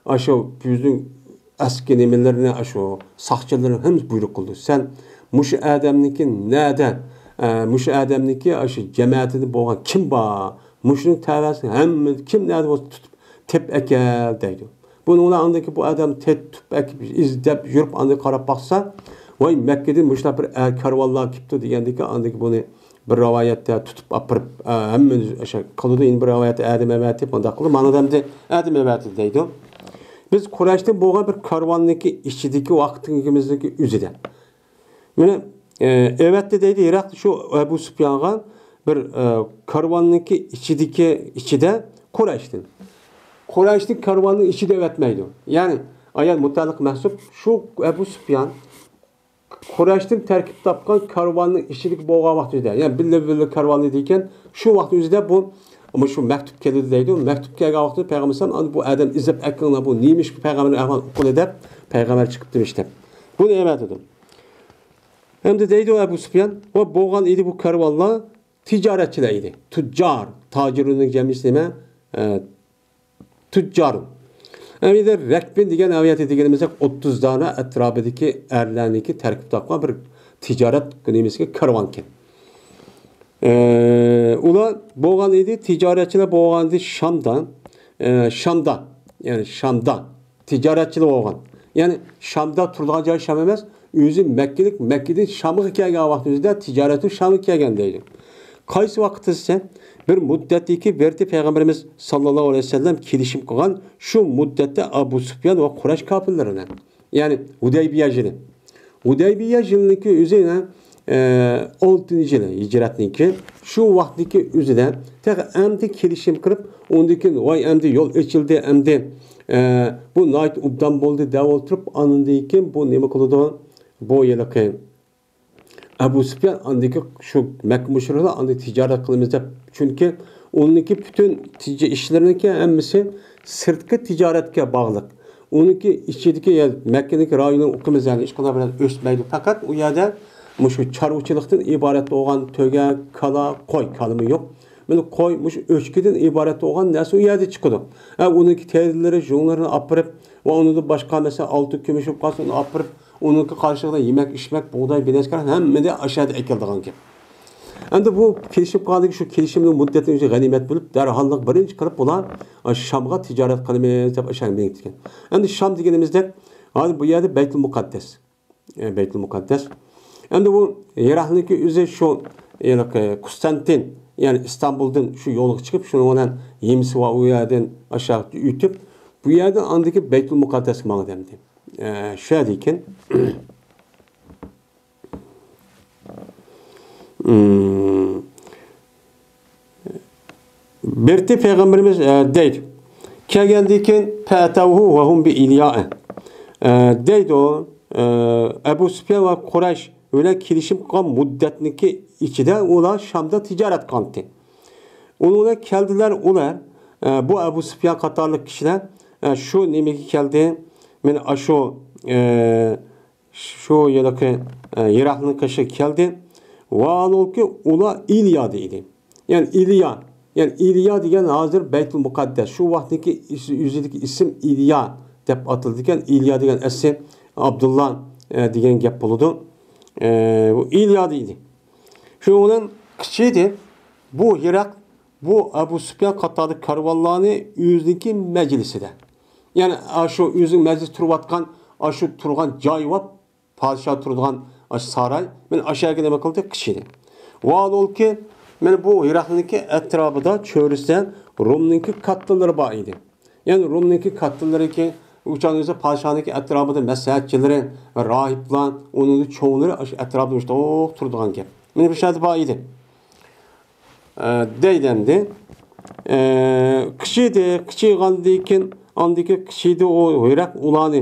ئاشۇ ئۆزىنىڭ ئەسكى نېمىلىرىنى، ئاشۇ ساقچىلىرىنى ھەممىسى بۇيرۇق قىلدى. سەن مۇشۇ ئادەمنىڭكى نەدە، ئە، مۇشۇ ئادەمنىڭكى ئاشۇ جەمەتىدە بولغان كىم بار؟ مۇشۇنىڭ تەۋەسىنى ھەممە كىم نەدە بولسا تۇتۇپ تېپىپ ئەكەل دەيدۇ. بۇنىڭ بىلەن ئاندىن كېيىن بۇ ئادەم تېت-، تۇتۇپ ئەكىپ ئىزدەپ يۈرۈپ ئاندىن قاراپ باقسا، ۋاي مەككىدىن مۇشۇنداق بىر ئە-، كارۋانلار كېلىپتۇ دېگەندىن كېيىن ئاندىن كېيىن بۇنى بىر رىۋايەتتە تۇتۇپ ئاپىرىپ، ئە، ھەممىنى ئاشۇ قىلىدۇ. يەنە بىر رىۋايەتتە ئادەم ئەۋەتىپ مۇنداق قىلدى. مانا ئادەمدى، ئادەم ئەۋەتىلدى دەيدۇ. بىز قۇرەيشتىن بولغان بىر كارۋاننىڭكى ئىچىدىكى ۋاقتىمىزدىكى ئۆزىدە. مانا، ئە، ئەۋەتتى دەيدۇ، ھىراقلى شۇ ئەبۇ سۇپيانغا بىر، ئە، كارۋاننىڭكى ئىچىدىكى، ئىچىدە قۇرەيشتىن. قۇرەيشتىن كارۋاننىڭ ئىچىدە ئەۋەتمەيدۇ. يەنى ئايەت مۇتەئەللىق مەھسۇپ شۇ ئەبۇ سۇپيان قۇرەيشتىن تەركىب تاپقان كارۋاننىڭ ئىچىدىكى بولغان ۋاقتى ئۆزىدە، يەنى بىللە، بىللە كارۋانلار دېگەن شۇ ۋاقىت ئۆزىدە بۇ، مۇشۇ مەكتۇپ كەلدى دەيدۇ. مەكتۇپ كەلگەن ۋاقتىدا پەيغەمبەر ئەلەيھىسسالام، بۇ ئادەم ئىزدەپ ئەكىلىڭلار، بۇ نېمىش، پەيغەمبەرنىڭ ئەھۋالىنى ئۇققىلى دەپ پەيغەمبەر چىقىپتىمىش دەپ. بۇنى ئەۋەتىدۇ. ئەمدى دەيدۇ ئەبۇ سۇپيان، ۋە بولغان ئىدى بۇ كارۋانلار تىجارەتچىلەر ئىدى. تۇججار، تاجىرۇننىڭ جەمئىسى نېمە؟ ئە، تۇججار. ئەمدى رەكبىن دېگەن ئەۋەتتى دېگىنىمىزدەك ئوتتۇز دانە ئەتراپىدىكى ئەرلەرنىڭكى تەركىب تاپقان بىر تىجارەت نېمىسىگە كارۋانكەن. ئە، ئۇلار بولغان ئىدى، تىجارەتچىلەر بولغان ئىدى شامدا، ئە، شامدا، يەنى شامدا تىجارەتچىلەر بولغان. يەنى شامدا تۇرىدىغان جاي شام ئەمەس، ئۆزى مەككىلىك، مەككىدىن شامغا كەلگەن ۋاقتىمىزدا تىجارەتتىن شامغا كەلگەن دەيدۇ. قايسى ۋاقىتتا دېسە، بىر مۇددەتتىكى ۋەردى پەيغەمبىرىمىز ساللاللاھۇ ئەلەيھى ۋەسەللەم كېلىشىم قىلغان شۇ مۇددەتتە ئەبۇ سۇپيان ۋە قۇرەيش كاپىرلىرى بىلەن. يەنى ھۇدەيبىيە يىلى. ھۇدەيبىيە يىلىنىڭكى ئۆزى، ئە، ئالتىنچى يىلى ھىجرەتنىڭكى. شۇ ۋاقىتتىكى ئۆزىدە تېخى ئەمدى كېلىشىم قىلىپ، ئۇندىن كېيىن، ۋاي، ئەمدى يول ئېچىلدى، ئەمدى، ئە، بۇ ناھايىتى ئوبدان بولدى دەپ ئولتۇرۇپ، ئاندىن كېيىن بۇ نېمە قىلىدۇ؟ بۇ ھېلىقى ئەبۇ سۇپيان ئاندىكى شۇ مەككە مۇشرىكلار ئاندىن تىجارەت قىلىمىز دەپ، چۈنكى ئۇنىڭكى پۈتۈن تىج-، ئىشلىرىنىڭكى ھەممىسى سىرتقى تىجارەتكە باغلىق. ئۇنىڭكى ئىچىدىكى، يا، مەككىدىكى رايوننىڭ ئۇقۇمىز، يەنى ھېچقانداق بىر ئۆسمەيدۇ. پەقەت ئۇ يەردە مۇشۇ چارۋىچىلىقتىن ئىبارەت بولغان تۆگە، كالا، قوي، كالىمۇ يوق. مانا قوي، مۇشۇ ئۆچكىدىن ئىبارەت بولغان نەرسە ئۇ يەردە چىقىدۇ. ھە، ئۇنىڭكى تېرىلىرى، يۇڭلىرىنى ئاپىرىپ، ۋە ئۇنىڭدىن باشقا، مەسىلەن، ئالتۇن، كۈمۈش بولۇپ قالسا، ئۇنى ئاپىرىپ، ئۇنىڭكى قارشىلىقىدا يېمەك، ئىچمەك، بۇغداي، بىنەسكار ھەممىنى ئاشۇ يەردە ئەكېلىدىغان گەپ. ئەمدى بۇ كېلىشىپ قالدىكى شۇ كېلىشىمنىڭ مۇددەتنى ئۆزى غەنىيمەت بىلىپ، دەرھاللىق بىرىنچى قىلىپ ئۇلار شامغا تىجارەت قىلىمىز دەپ ئاشۇ يەرگە مېڭىپتىكەن. ئەمدى شام دېگىنىمىزدەك، ھازىر بۇ يەردە بەيتۇل مۇقەددەس. ئە، بەيتۇل مۇقەددەس. ئەمدى بۇ ئىراقنىڭكى ئۆزى شۇ، ھېلىقى قۇستانتىن، يەنى ئىستانبۇلدىن شۇ يولغا چىقىپ، شۇنىڭ بىلەن ھىمسى ۋە ئۇ يەردىن ئاشاق ئۆتۈپ، بۇ يەردىن ئاندىكى بەيتۇل مۇقەددەس ماڭدى ئەمدى. ئە، شۇ يەردىكىن. مم. بىرتى پەيغەمبىرىمىز، ئە، دەيدۇ. كەلگەندىن كېيىن، فەتەۋھۇ ۋەھۇم بى ئىليائە. ئە، دەيدۇ، ئە، ئەبۇ سۇپيان ۋە قۇرەيش بىلەن كېلىشىم قىلغان مۇددەتنىڭكى ئىچىدە ئۇلار شامدا تىجارەت قىلاتتى. ئۇنىڭ بىلەن كەلدىلەر ئۇلار، ئە، بۇ ئەبۇ سۇپيان قاتارلىق كىشىلەر، ئە، شۇ نېمىگە كەلدى؟ مانا ئاشۇ، ئە، شۇ ھېلىقى، ئە، ئىراقنىڭ قېشىغا كەلدى. ۋاھالۇكى ئۇلار ئىليادا ئىدى. يەنى ئىليا، يەنى ئىليا دېگەن ھازىر بەيتۇل مۇقەددەس. شۇ ۋاقىتتىكى ئىس-، ئۆزىدىكى ئىسىم ئىليا دەپ ئاتىلىدىكەن. ئىليا دېگەن ئەسلى ئابدۇللا، ئە، دېگەن گەپ بولىدۇ. ئە، بۇ ئىليادا ئىدى. شۇنىڭ بىلەن قىچىدى. بۇ ھىراق، بۇ ئەبۇ سۇپيان قاتارلىق كارۋانلارنى ئۆزىنىڭكى مەجلىسىدە. يەنى ئاشۇ ئۆزىنىڭ مەجلىسى تۇرۇۋاتقان، ئاشۇ تۇرغان جاي ۋە پادىشاھ تۇرىدىغان ئاشۇ ساراي، مانا ئاشۇ يەرگە نېمە قىلدى؟ قىچىدى. ۋاھالۇكى، مانا بۇ ھىراقلىنىڭكى ئەتراپىدا، چۆرىسىدە رومنىڭكى كاتتىلىرى بار ئىدى. يەنى رومنىڭكى كاتتىلىرىكى، ئۇ چاغنىڭ ئۆزى پادىشاھنىڭكى ئەتراپىدا مەسلىھەتچىلىرى، راھىبلار، ئۇنىڭ چوڭلىرى ئاشۇ ئەتراپتا مۇشۇنداق تۇرىدىغان گەپ. مانا بۇ شەھەردە بار ئىدى. ئە، دەيدۇ ئەمدى. ئە، قىچىدى، قىچىغاندىن كېيىن، ئاندىن كېيىن قىچىدى ئۇ ھىراق ئۇلارنى،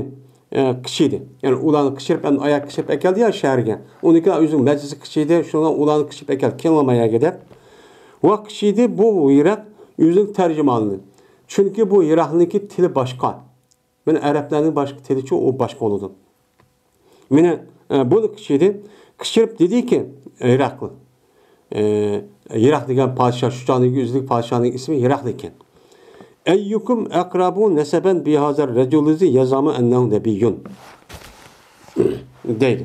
ئە، قىچىدى. يەنى ئۇلارنى قىچىرىپ، ئەمدى ئاياق قىچىرىپ ئەكەلدى يا شەھەرگە. ئۇنىڭكى ئۆزىنىڭ مەجلىسى قىچىدى، شۇڭا ئۇلارنى قىچىرىپ ئەكەلدى، كېلىڭلار ما يەرگە دەپ. ۋە قىچىدى بۇ ھىراق ئۆزىنىڭ تەرجىمانىنى. چۈنكى بۇ ھىراقنىڭكى تىلى باشقا. مانا ئەرەبلەرنىڭ باشقا تىلىچۇ، ئۇ باشقا بولىدۇ. مانا، ئە، بۇ قىچىدى، قىچىرىپ دېدىكى، ھىراقلى. ئە، ھىراق دېگەن پادىشاھ، شۇ چاغدىكى ئۆزىدىكى پادىشاھنىڭ ئىسمى ھىراقلى ئىكەن. ئەييۇكۇم ئەقرەبۇ نەسەبەن بىھازەر رەجۇلىزى يەزئەمۇ ئەننەھۇ نەبىييۇن. دەيدۇ.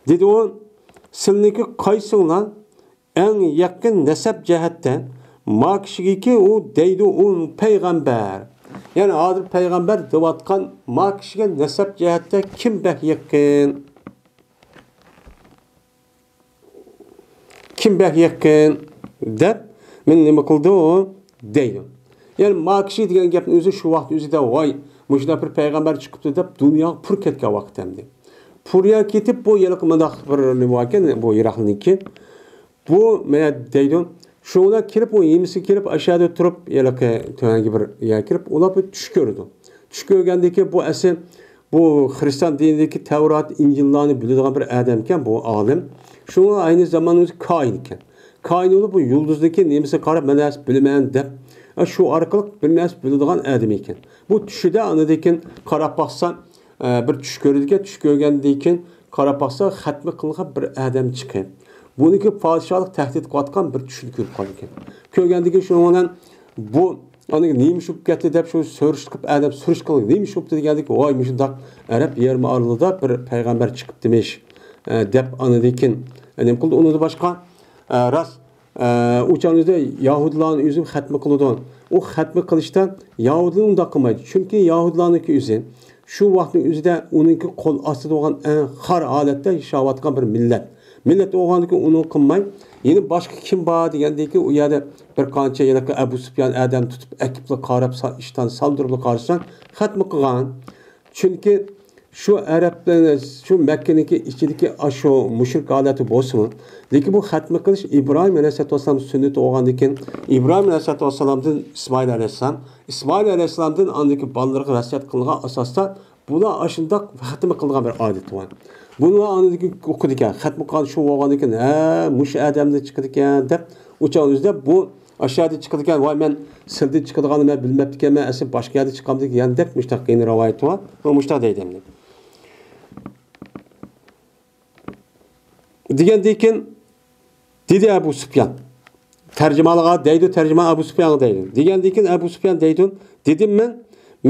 دېدى ئۇ، سىلىنىڭكى قايسىڭلار ئەڭ يېقىن نەسەب جەھەتتە ما كىشىگىكى ئۇ دەيدۇ، ئۇ پەيغەمبەر. يەنى ھازىر پەيغەمبەر دەۋاتقان ما كىشىگە نەسەب جەھەتتە كىم بەك يېقىن؟ كىم بەك يېقىن؟ دەپ، مېنى نېمە قىلدى ئۇ؟ دەيدۇ. يەنى ما كىشى دېگەن گەپنى ئۆزى شۇ ۋاقىت ئۆزىدە، ۋاي، مۇشۇنداق بىر پەيغەمبەر چىقىپتۇ دەپ دۇنياغا پۇر كەتكەن ۋاقىت ئەمدى. پۇريا كېتىپ بۇ ھېلىقى مۇنداق بىر نېمە باركەن، بۇ ھىراقلىنىڭكى. بۇ مانا دەيدۇ، شۇڭا كېلىپ، ئۇ ھىمىسى كېلىپ، ئاشۇ يەردە تۇرۇپ، ھېلىقى تۆۋەنكى بىر يەرگە كىرىپ، ئۇلار بىر چۈش كۆرىدۇ. چۈش كۆرگەندىكى بۇ ئەسلى، بۇ خىرىستىيان دىنىدىكى تەۋرات، ئىنجىللارنى بىلىدىغان بىر ئادەمكەن بۇ ئالىم. شۇڭا ئەينى زاماندا ئۆزى كاھىن ئىكەن. كاھىن بولۇپ، بۇ يۇلدۇزنىڭكى نېمىسىگە قاراپ، مەن نەرسە بىلىمەن دەپ، شۇ ئارقىلىق بىر نەرسە بىلىدىغان ئادەم ئىكەن. بۇ چۈشىدە ئاندىن كېيىن قاراپ باقسا، ئە، بىر چۈش كۆرىدىكەن، چۈش كۆرگەندىن كېيىن قاراپ باقسا، خەتمە قىلىنغان بىر ئادەم چىقىپ، بۇنىڭكى پادىشاھلىق تەھدىت قىلىۋاتقان بىر چۈشنى كۆرۈپ قالىدىكەن. كۆرگەندىن كېيىن شۇنىڭ بىلەن بۇ، ئاندىن كېيىن نېمە ئىش بولۇپ كەتتى دەپ شۇ سۈرۈشتە قىلىپ، ئادەم سۈرۈشتە قىلىپ، نېمە ئىش بولۇپتۇ دېگەندىكىن، ۋاي، مۇشۇنداق ئەرەب يېرىم ئارىلىدا بىر پەيغەمبەر چىقىپتىمىش، ئە، دەپ ئاندىن كېيىن، ئە، نېمە قىلدى؟ ئۇنىڭدىن باشقا، ئە، راست، ئە، ئۇ چاغنىڭ ئۆزىدە يەھۇدىيلارنى ئۆزى خەتمە قىلىدۇ. ئۇ خەتمە قىلىشتا يەھۇدىيلار ئۇنداق قىلمايدۇ. چۈنكى يەھۇدىيلارنىڭكى ئۆزى شۇ ۋاقىتنىڭ ئۆزىدە ئۇنىڭكى قول ئاستىدا بولغان ئەڭ خار ھالەتتە ياشاۋاتقان بىر مىللەت. مىللەت بولغاندىكىن ئۇنى قىلماي، يەنە باشقا كىم بار دېگەندىكىن، ئۇ يەردە بىر قانچە ھېلىقى ئەبۇ سۇپيان ئادەم تۇتۇپ ئەكىپلا قاراپ، سا-، ئىشتان سالدۇرۇپلا قارىسا، خەتمە قىلغان. چۈنكى شۇ ئەرەبلەر، شۇ مەككىنىڭكى ئىچىدىكى ئاشۇ مۇشرىك ھالەتتە بولسىمۇ، لېكىن بۇ خەتمە قىلىش ئىبراھىم ئەلەيھىسسالاتۇ ۋەسسالام سۈننىتى بولغاندىكىن، ئىبراھىم ئەلەيھىسسالاتۇ ۋەسسالامدىن ئىسمائىل ئەلەيھىسسالام، ئىسمائىل ئەلەيھىسسالامدىن ئاندىكى بالىلىرىغا ۋەسىيەت قىلغان ئاساستا، بۇلار ئاشۇنداق خەتمە قىلغان بىر ئادىتى بار. بۇنى ئاندىن كېيىن ئوقۇدىكەن، خەتمە قىلغان شۇ بولغاندىكىن، ھە، مۇشۇ ئادەمدىن چىقىدىكەن دەپ، ئۇ چاغ ئۆزىدە بۇ ئاشۇ يەردە چىقىدىكەن، ۋاي، مەن سىلىدىن چىقىدىغاننى مەن بىلمەپتىكەنمەن، ئەسلى باشقا يەردە چىقامدىكەن دەپ، مۇشۇنداق يەنە رىۋايەت بار. ئۇ مۇشۇنداق دەيدۇ ئەمدى. دېگەندىن كېيىن دېدى ئەبۇ سۇپيان. تەرجىمانغا دەيدۇ، تەرجىمان ئەبۇ سۇپيانغا دەيدۇ. دېگەندىن كېيىن ئەبۇ سۇپيان دەيدۇ، دېدىم مەن،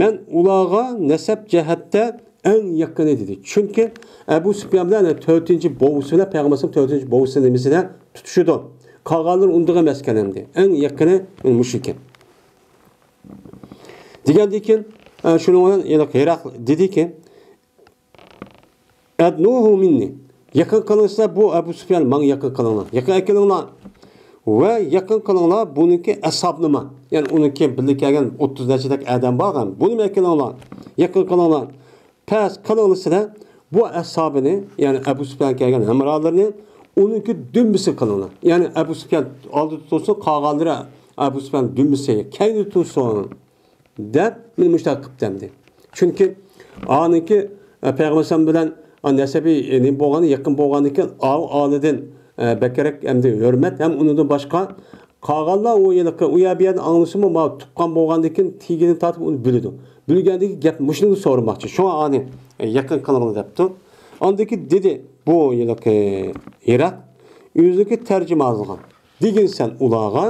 مەن ئۇلارغا نەسەب جەھەتتە ئەڭ يېقىنى دېدى. چۈنكى ئەبۇ سۇپيان بىلەن تۆتىنچى بوۋىسى بىلەن پەيغەمبەر تۆتىنچى بوۋىسى نېمىسىدە تۇتۇشىدۇ. قالغانلىرى ئۇندىغان ئەمەسكەن ئەمدى. ئەڭ يېقىنى مۇشۇ ئىكەن. دېگەندىن كېيىن، ئە، شۇنىڭ بىلەن يەنە ھىراق دېدىكى، ئەدنۇھۇ مىننى. يېقىن قىلىڭلار، بۇ ئەبۇ سۇپيان ماڭا يېقىن قىلىڭلار. يېقىن ئەكېلىڭلار. ۋە يېقىن قىلىڭلار بۇنىڭكى ئەسھابىنىمۇ. يەنى ئۇنىڭكى بىللە كەلگەن ئوتتۇز نەچچىدەك ئادەم بار. بۇنىمۇ ئەكېلىڭلار. يېقىن قىلىڭلار. پەس قىلىڭلار سىلەر بۇ ئەسھابىنى، يەنى ئەبۇ سۇپيان كەلگەن ھەمراھلىرىنى ئۇنىڭكى دۈمبىسى قىلىڭلار. يەنى ئەبۇ سۇپيان ئالدىدا تۇرسۇن، قالغانلىرى ئەبۇ سۇپيان دۈمبىسى كەينىدە تۇرسۇن. دەپ، مانا مۇشۇنداق قىپتۇ ئەمدى. چۈنكى ئانىڭكى، ئە، پەيغەمبەر ئەلەيھىسسالام بىلەن، ئە، نەسەبى، ئە، نېمە بولغان، يېقىن بولغاندىكىن، ئاۋۇ ئالىدىن، ئە، بەكرەك ئەمدى ھۆرمەت ھەم ئۇنىڭدىن باشقا قالغانلار ئۇ ھېلىقى ئۇ يەر بۇ يەردىن ئاڭلىسىمۇ، ماۋۇ تۇغقان بولغاندىكىن تېگىدىن تارتىپ ئۇنى بىلىدۇ. بىلگەندىكىن گەپ مۇشۇنى سورىماقچى. شۇڭا ئانى، ئە، يېقىن قىلىڭلار دەپتۇ. ئاندىكى دېدى بۇ ھېلىقى ھىراق ئۆزىنىڭكى تەرجىمانىغا. دېگىن سەن ئۇلارغا،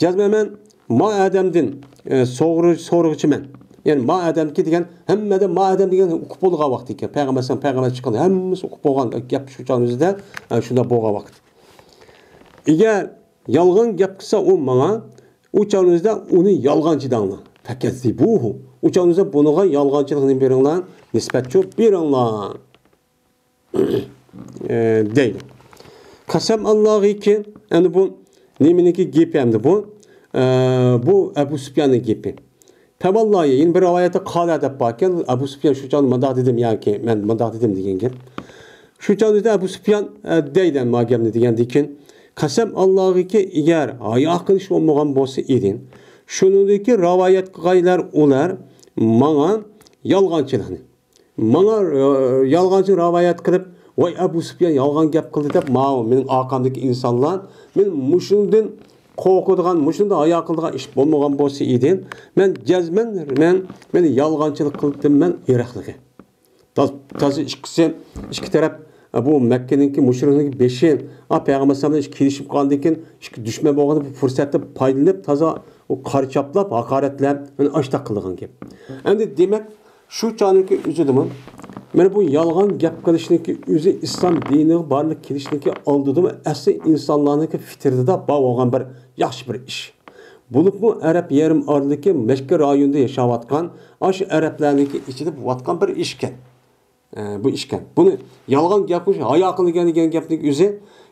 جەزمەن مەن ما ئادەمدىن، ئە، سورىغۇچىمەن. يەنى ما ئادەمكى دېگەن، ھەممىدە ما ئادەم دېگەن ئۇقۇپ بولغان ۋاقتى ئىكەن. پەيغەمبەر ئەلەيھىسسالام، پەيغەمبەر چىققان ھەممىسى ئۇقۇپ بولغان گەپ شۇ چاغنىڭ ئۆزىدە، ئە، شۇنداق بولغان ۋاقىت. ئەگەر يالغان گەپ قىلسا ئۇ ماڭا، ئۇ چاغنىڭ ئۆزىدە ئۇنى يالغانچى دەڭلار. فەكەززىبۇھۇ. ئۇ چاغنىڭ ئۆزىدە بۇنىڭغا يالغانچىلىقنى بېرىڭلار، نىسبەتچۇ بېرىڭلار. ئە، دەيدۇ. قەسەم ئاللاھىكى، ئەمدى بۇ نېمىنىڭكى گېپى ئەمدى بۇ؟ ئە، بۇ ئەبۇ سۇپياننىڭ گېپى. پەۋاللاھى، يەنە بىر رىۋايەتتە قالە دەپ باركەن، ئەبۇ سۇپيان شۇ چاغدا مۇنداق دېدىم ياكى مەن مۇنداق دېدىم دېگەن گەپ. شۇ چاغدا ئەبۇ سۇپيان، ئە، دەيدۇ ما گەپنى دېگەندىن كېيىن، قەسەم ئاللاغىكى، ئەگەر ھايا قىلىش بولمىغان بولسا ئىدى، شۇنىڭدىكى رىۋايەت قىلغايلار ئۇلار ماڭا يالغانچىلىقنى، ماڭا، ئە، يالغانچى رىۋايەت قىلىپ، ۋاي، ئەبۇ سۇپيان يالغان گەپ قىلدى دەپ، ماۋۇ مېنىڭ ئارقامدىكى ئىنسانلار، مېنى مۇشۇندىن قورقىدىغان، مۇشۇندىن ھايا قىلىدىغان ئىش بولمىغان بولسا ئىدى، مەن جەزمەن، مەن، مېنى يالغانچىلىق قىلدىم، مەن ھېراقلىقى. تا-، تازا ئىككىسى، ئىككى تەرەپ، بۇ مەككىنىڭكى مۇشرىكنىڭكى بېشى، ئا، پەيغەمبەر ئەلەيھىسسالام بىلەن كېلىشىپ قالغاندىن كېيىن، ئىككى دۈشمەن بولغاندا بۇ پۇرسەتتىن پايدىلىنىپ، تازا ئۇ قارا چاپلاپ، ھاقارەتلەپ، مانا ئاشتاق قىلغان گەپ. ئەمدى دېمەك، شۇ چاغنىڭكى ئۆزىدىمۇ، مانا بۇ يالغان گەپ قىلىشنىڭكى ئۆزى ئىسلام دىنىغا بارلىق كېلىشنىڭكى ئالدىدىمۇ ئەسلى ئىنسانلارنىڭكى فىترىتىدا بار بولغان بىر ياخشى بىر ئىش. بولۇپمۇ ئەرەب يېرىم ئارىلىكى مەككە رايونىدا ياشاۋاتقان ئاشۇ ئەرەبلەرنىڭكى ئىچىدە بولۇۋاتقان بىر ئىشكەن. ئە، بۇ ئىشكەن. بۇنى يالغان گەپ قىلىش، ھايا قىلىدىغان دېگەن گەپنىڭ ئۆزى،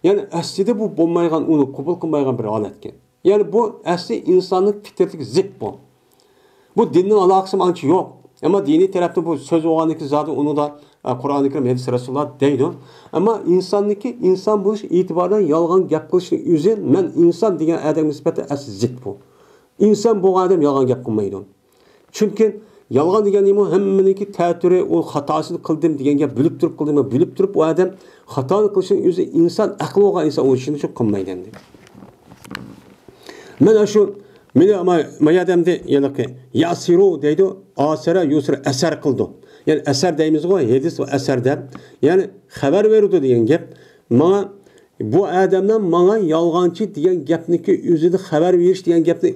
يەنى ئەسلىدە بۇ بولمايدىغان، ئۇنى قوبۇل قىلمايدىغان بىر ھالەتكەن. يەنى بۇ ئەسلى ئىنساننىڭ پىترىتىگە زىت بۇ. بۇ دىننىڭ ئالاقىسىمۇ ئانچە يوق. ئەمما دىنىي تەرەپتە بۇ سۆز بولغاندىكىن زادى ئۇنىڭدا، ئە، قۇرئانى كەرىم، ھەدىس رەسۇلۇللا دەيدۇ. ئەمما ئىنساننىڭكى ئىنسان بولۇش ئېتىبارىدىن يالغان گەپ قىلىشنىڭ ئۆزى مەن ئىنسان دېگەن ئادەمگە نىسبەتەن ئەسلى زىت بۇ. ئىنسان بولغان ئادەم يالغان گەپ قىلمايدۇ. چۈنكى يالغان دېگەن نېمە؟ ھەممىنىڭكى تەتۈرى، ئۇ خاتاسىنى قىلدىم دېگەن گەپ، بىلىپ تۇرۇپ قىلدىم، بىلىپ تۇرۇپ ئۇ ئادەم خاتانى قىلىشنىڭ ئۆزى ئىنسان، ئەقلى بولغان ئىنسان ئۇ ئىشنى شۇ قىلمايدۇ ئەمدى. مەن شۇ، مېنى ما-، ما يەردە ئەمدى ھېلىقى ياسىرۇ دەيدۇ، ئاسەرە يۇسرۇ، ئەسەر قىلىدۇ. يەنى ئەسەر دەيمىزغۇ، ھەدىس ۋە ئەسەر دەپ. يەنى خەۋەر بېرىدۇ دېگەن گەپ. ماڭا بۇ ئادەملەر ماڭا يالغانچى دېگەن گەپنىكى ئۆزىدە خەۋەر بېرىش دېگەن گەپنى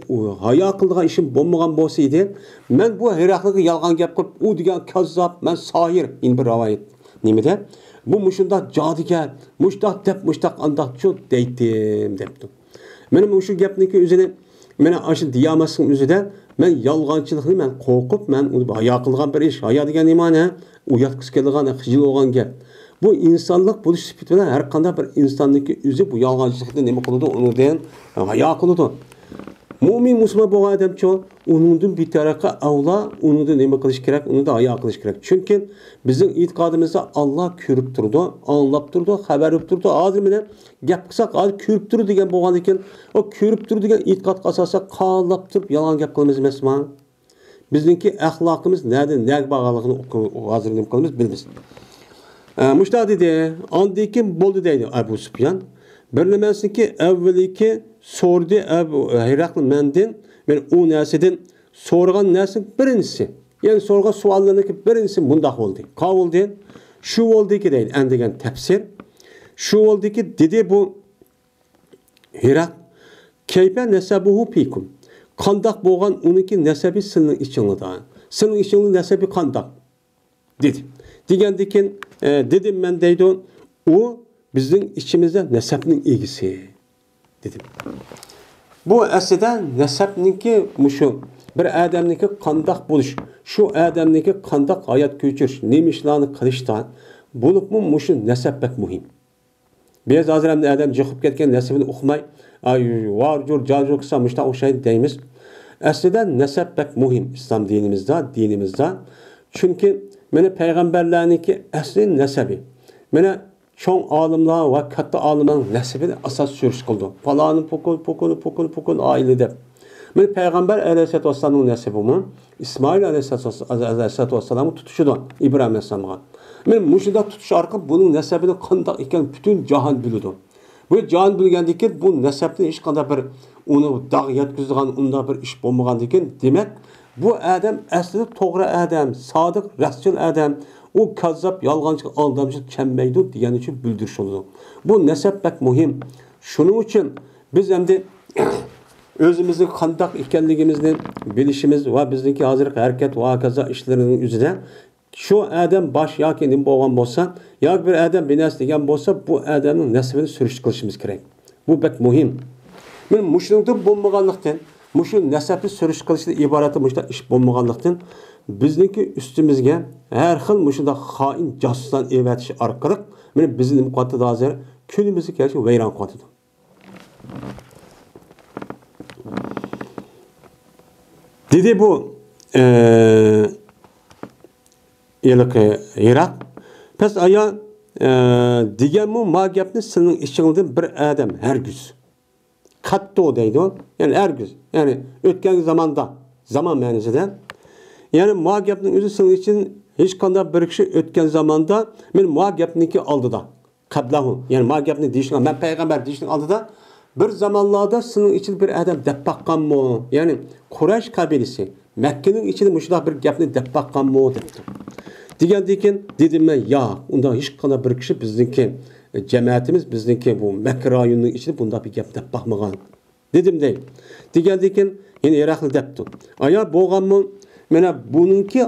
ھايا قىلىدىغان ئىشىم بولمىغان بولسا ئىدى، مەن بۇ ھېراقلىغا يالغان گەپ قىلىپ، ئۇ دېگەن كاززاپ، مەن ساھىر، يەنە بىر رىۋايەت. نېمىدە؟ بۇ مۇشۇنداق جادۇگەر، مۇشتاق دەپ، مۇشتاق ئانداقچۇ دەيتتىم، دەپتۇ. مانا مۇشۇ گەپنىكى ئۆزىنى مانا ئاشۇ دېيەلمەسلىكنىڭ ئۆزىدە مەن يالغانچىلىقنى مەن قورقۇپ، مەن ئۇنى ھايا قىلغان بىر ئىش. ھايا دېگەن نېمە؟ ئۇياتقۇسى كېلىدىغان، خىجىل بولغان گەپ. بۇ ئىنسانلىق بولۇش سۈپىتى بىلەن ھەر قانداق بىر ئىنساننىڭكى ئۆزى بۇ يالغانچىلىقنى نېمە قىلىدۇ؟ ئۇنىڭدىن ھايا قىلىدۇ. مۇئمىن مۇسۇلمان بولغان ئادەمچۇ، ئۇنىڭدىن بىتەرەققە ئەۋلا، ئۇنىڭدىن نېمە قىلىش كېرەك؟ ئۇنىڭدىن ھايا قىلىش كېرەك. چۈنكى بىزنىڭ ئېتىقادىمىزدا ئاللا كۆرۈپ تۇرىدۇ، ئاڭلاپ تۇرىدۇ، خەۋەر بېرىپ تۇرىدۇ. ھازىر مانا گەپ قىلساق، ھازىر كۆرۈپ تۇرىدۇ دېگەن بولغاندىكىن، ئۇ كۆرۈپ تۇرىدۇ دېگەن ئېتىقادقا ئاساسەن قانلاپ تۇرۇپ يالغان گەپ قىلىمىز ئەمەسمۇ؟ بىزنىڭكى ئەخلاقىمىز نەدىن نەگە بارغانلىقىنى ھازىر نېمە قىلىمىز، بىلىمىز. ئە، مۇشۇنداق دېدى، ئاندىن كېيىن بولدى دەيدۇ ئەبۇ سۇپيان. بىر نېمەسىنكى ئەۋۋىلىكى سورىدى ئەبۇ ھېراقلى مەندىن، مەن ئۇ نەرسىدىن سورىغان نەرسىنىڭ بىرىنچىسى، يەنى سورىغان سوئاللىرىنىڭكى بىرىنچىسى مۇنداق بولدى. قاۋۇلدى، شۇ بولدىكى دەيدۇ، ئەندىگەن تەپسىر. شۇ بولدىكى دېدى بۇ ھېراق، كەيپە نەسەبۇھۇ فىكۇم. قانداق بولغان ئۇنىڭكى نەسەبى سىلىنىڭ ئىچىڭلاردا؟ سىلىنىڭ ئىچىڭلاردا نەسەبى قانداق؟ دېدى. دېگەندىكىن، ئە، دېدىم مەن دەيدۇ، ئۇ بىزنىڭ ئىچىمىزدە نەسەبنىڭ ئىگىسى، دېدىم. بۇ ئەسلىدە نەسەبنىڭكى مۇشۇ بىر ئادەمنىڭكى قانداق بولۇش، شۇ ئادەمنىڭكى قانداق ھايات كۆچۈرۈش، نېمە ئىشلارنى قىلىشتا، بولۇپمۇ مۇشۇ نەسەب بەك مۇھىم. بىز ھازىر ئەمدى ئادەم جىقىپ كەتكەن نەسىبىنى ئۇقماي، ئاي، ۋار جۇر، جار جۇر قىلسا مۇشۇنداق ئوخشايدۇ دەيمىز. ئەسلىدە نەسەب بەك مۇھىم ئىسلام دىنىمىزدا، دىنىمىزدا. چۈنكى مانا پەيغەمبەرلەرنىڭكى ئەسلى نەسەبى. مانا چوڭ ئالىملار ۋە كاتتا ئالىملارنىڭ نەسىبىنى ئاساس سۈرۈشتە قىلىدۇ. پالانى پۇكۇن، پۇكۇن، پۇكۇن، پۇكۇن ئائىلە دەپ. مانا پەيغەمبەر ئەلەيھىسسالاتۇ ۋەسسالامنىڭ نەسىبىمۇ ئىسمائىل ئەلەيھىسسالاتۇ ۋەسسالامغا تۇتىشىدۇ، ئىبراھىم ئەلەيھىسسالامغا. مانا مۇشۇنداق تۇتۇش ئارقىلىق بۇنىڭ نەسەبىنىڭ قانداق ئىكەنلىكىنى پۈتۈن جاھان بىلىدۇ. بۇ جاھان بىلگەندىن كېيىن بۇ نەسەبتىن ھېچقانداق بىر ئۇنى داغ يەتكۈزىدىغان ئۇنداق بىر ئىش بولمىغاندىن كېيىن، دېمەك، بۇ ئادەم ئەسلىدە توغرا ئادەم، سادىق، راستچىل ئادەم، ئۇ كاززاپ، يالغانچى، ئالدامچى كەلمەيدۇ دېگەن ئۈچۈن بىلدۈرۈش بولىدۇ. بۇ نەسەب بەك مۇھىم. شۇنىڭ ئۈچۈن بىز ئەمدى ئۆزىمىزنىڭ قانداق ئىكەنلىكىمىزنى بىلىشىمىز ۋە بىزنىڭكى ھازىرقى ھەرىكەت ۋە ھاكازا ئىشلىرىنىڭ ئۆزىدە شۇ ئادەم باش ياكى نېمە بولغان بولسا، ياكى بىر ئادەم بىر نەرسە دېگەن بولسا، بۇ ئادەمنىڭ نەسىبىنى سۈرۈشتە قىلىشىمىز كېرەك. بۇ بەك مۇھىم. مانا مۇشۇنىڭدىن بولمىغانلىقتىن، مۇشۇ نەسەبنى سۈرۈشتە قىلىشتىن ئىبارەت مۇشۇنداق ئىش بولمىغانلىقتىن، بىزنىڭكى ئۈستىمىزگە ھەر خىل مۇشۇنداق خائىن جاسۇسلارنى ئېلىۋېتىش ئارقىلىق، مانا بىزنى نېمە قىلىۋاتىدۇ ھازىر؟ كۈنىمىزنى كەلگۈسى ۋەيران قىلىۋاتىدۇ. دېدى بۇ، ئە، ھېلىقى ھېراق. پەس ئايا، ئە، دېگەنمۇ ما گەپنى سېنىڭ ئىچىڭدىن بىر ئادەم ھەرگىز. قەتئىي دەيدۇ. يەنى ھەرگىز. يەنى ئۆتكەن زاماندا، زامان مەنىسىدە. يەنى ما گەپنىڭ ئۆزى سېنىڭ ئىچىدىن ھېچقانداق بىر كىشى ئۆتكەن زاماندا مەن ما گەپنىڭكى ئالدىدا، قەبلەھۇ، يەنى ما گەپنى دېيىشنىڭ، مەن پەيغەمبەر دېيىشنىڭ ئالدىدا بىر زامانلاردا سېنىڭ ئىچىدە بىر ئادەم دەپ باققانمۇ؟ يەنى قۇرەيش قەبىلىسى مەككىنىڭ ئىچىدە مۇشۇنداق بىر گەپنى دەپ باققانمۇ دەپتۇ. دېگەندىن كېيىن دېدىم مەن، ياق، ئۇنداق ھېچقانداق بىر كىشى بىزنىڭكى جەمەتىمىز، بىزنىڭكى بۇ مەككە رايونىنىڭ ئىچىدە بۇنداق بىر گەپ دەپ باقمىغان. دېدىم دەي. دېگەندىن كېيىن يەنە ھېراقلى دەپتۇ. ئايا بولغانمۇ؟ مانا بۇنىڭكى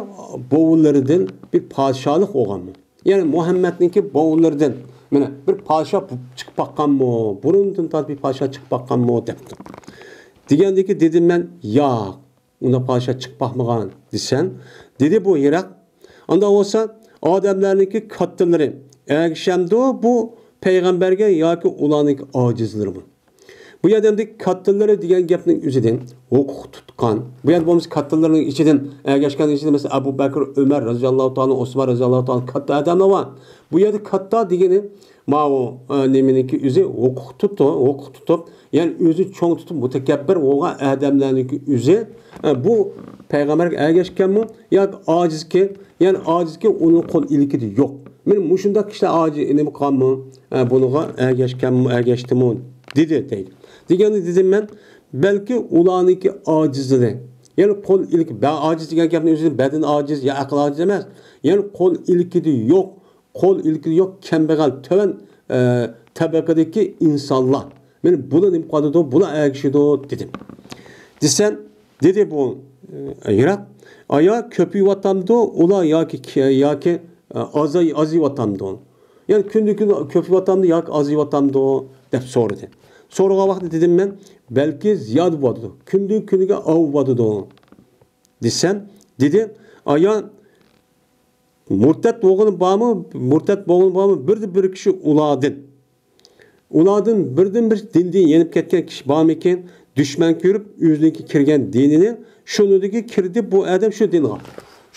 بوۋىلىرىدىن بىر پادىشاھلىق بولغانمۇ؟ يەنى مۇھەممەدنىڭكى بوۋىلىرىدىن مانا بىر پادىشاھ چىقىپ باققانمۇ؟ بۇرۇندىن تارتىپ بىر پادىشاھ چىقىپ باققانمۇ دەپتۇ. دېگەندىن كېيىن دېدىم مەن، ياق، ئۇنداق پادىشاھ چىقىپ باقمىغان دېسەم، دېدى بۇ ھېراق، ئانداق بولسا ئادەملەرنىڭكى كاتتىلىرى ئەگىشەمدۇ بۇ پەيغەمبەرگە ياكى ئۇلارنىڭكى ئاجىزلىرىمۇ؟ بۇ يەردە ئەمدى كاتتىلىرى دېگەن گەپنىڭ ئۆزىدىن ھوقۇق تۇتقان، بۇ يەردە بولمىسا كاتتىلىرىنىڭ ئىچىدىن ئەگەشكەن ئىچىدە مەسىلەن ئەبۇ بەكىر، ئۆمەر رازىياللاھۇ تائالا، ئوسمان رازىياللاھۇ تائالا كاتتا ئادەملەر بار. بۇ يەردە كاتتا دېگىنى ماۋۇ، ئە، نېمىنىڭكى ئۆزى ھوقۇق تۇتۇ-، ھوقۇق تۇتۇپ، يەنى ئۆزى چوڭ تۇتۇپ مۇتەكەببىر بولغان ئادەملەرنىڭكى ئۆزى، ئە، بۇ پەيغەمبەرگە ئەگەشكەنمۇ ياكى ئاجىزكى؟ يەنى ئاجىزكى، ئۇنىڭ قول ئىلكىدە يوق. مانا مۇشۇنداق كىشىلەر ئاجىز نېمە قىلغانمۇ؟ ئە، بۇنىڭغا ئەگەشكەنمۇ، ئەگەشتىمۇ؟ دېدى دەيدۇ. دېگەندە دېدىم مەن، بەلكى ئۇلارنىڭكى ئاجىزلىرى. يەنى قول ئىلكى، بە-، ئاجىز دېگەن گەپنىڭ ئۆزى بەدەن ئاجىز يا ئەقىل ئاجىز ئەمەس. يەنى قول ئىلكىدە يوق، قول ئىلكىدە يوق، كەمبەغەل، تۆۋەن، ئە، تەبەقىدىكى ئىنسانلار. مانا بۇلار نېمە قىلىدۇ، بۇلار ئەگىشىدۇ دېدىم. دېسەم، دېدى بۇ، ئە، ھېراق، ئايا كۆپىيىۋاتامدۇ ئۇلار ياكى، ياكى، ئە، ئازاي-، ئازىيىۋاتامدۇ؟ يەنى كۈندىن كۈن كۆپىيىۋاتامدۇ ياكى ئازىيىۋاتامدۇ دەپ سورىدى. سورىغان ۋاقىتتا دېدىم مەن، بەلكى زىيادە بولۇۋاتىدۇ. كۈندىن كۈنگە ئاۋۇۋاتىدۇ دېسەم، دېدى، ئايا مۇرتەت بولغىنى بارمۇ؟ مۇرتەت بولغىنى بارمۇ؟ بىردە بىر كىشى ئۇلاردىن. ئۇلاردىن بىردىن بىر دىندىن يېنىپ كەتكەن كىشى بارمىكىن؟ دۈشمەن كۆرۈپ ئۆزىنىڭكى كىرگەن دىنىنى، شۇنىڭدىكى كىردى بۇ ئادەم شۇ دىنغا.